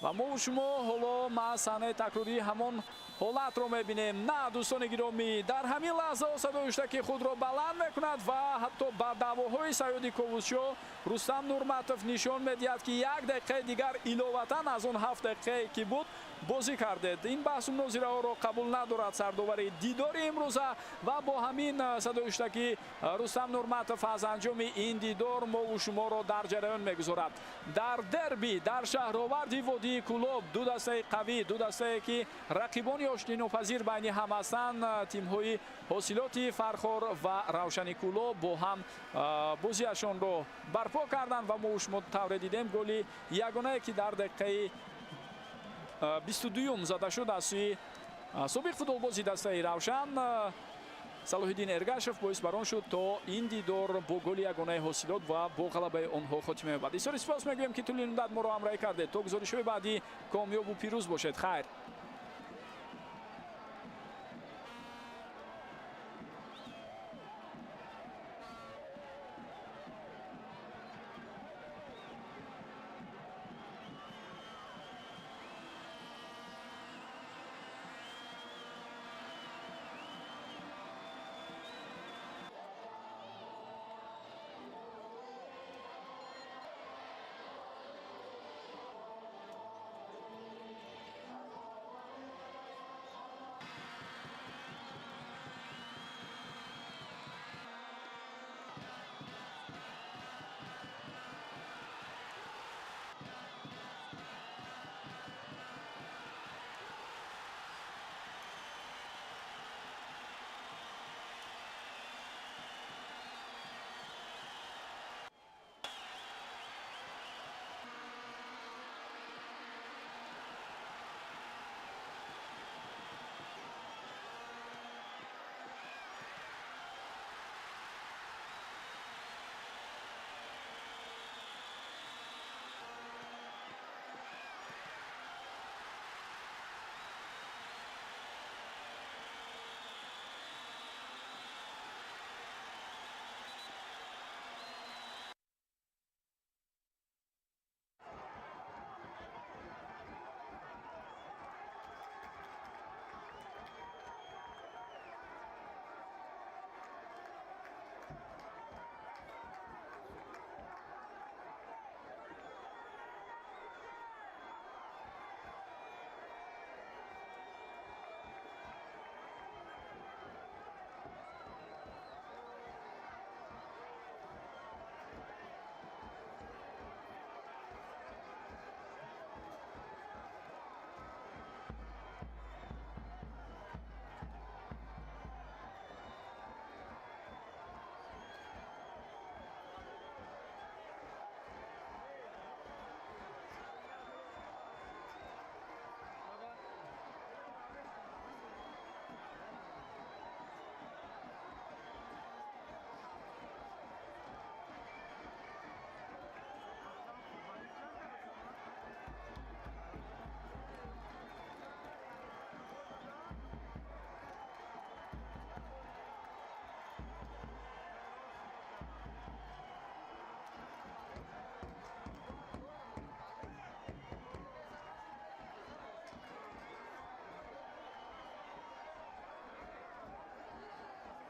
Ва мову шумо ҳоло маҳз саҳнаи такрории ҳамон ҳолатро мебинем. На, дӯстони гиромӣ, дар ҳамин лаҳзаҳо садои ҳуштаки худро баланд мекунад ва ҳатто ба даъвоҳои Саёди Ковусшо Рустам Нурматов нишон медиҳад, ки як дақиқаи дигар иловатан аз он 7 дақиқае, ки буд, бозӣ кардед. Ин баҳсу мунозираҳоро қабул надорад сардовари дидори имрӯза. Ва бо ҳамин садои ҳуштакӣ Рустам Нурматов аз анҷоми ин дидор мову шуморо дар ҷараён мегузорад. Дар дерби дар шаҳроварди водии Кӯлоб ду дастаи қавӣ, ду дастае, ки рақибони оштинопазир байни ҳам ҳастанд, тимҳои Ҳосилоти Фархор ва Равшани Кӯлоб бо ҳам бозиашонро барпо карданд. Ва мо шумо тавре дидем, голи ягонае, ки дар дақиқаи 22-юм зада шуд аз сӯи собиқ футболбози дастаи Равшан Салоҳиддин Эргашев, боис бар он шуд, то ин дидор бо голи ягонаи Ҳосилот ва бо ғалабаи онҳо хотима ёбад. Бисёри сипос мегӯем, ки тӯли муддат моро ҳамроҳӣ кардед. То гузоришҳои баъдӣ комёбу пирӯз бошед. Хайр.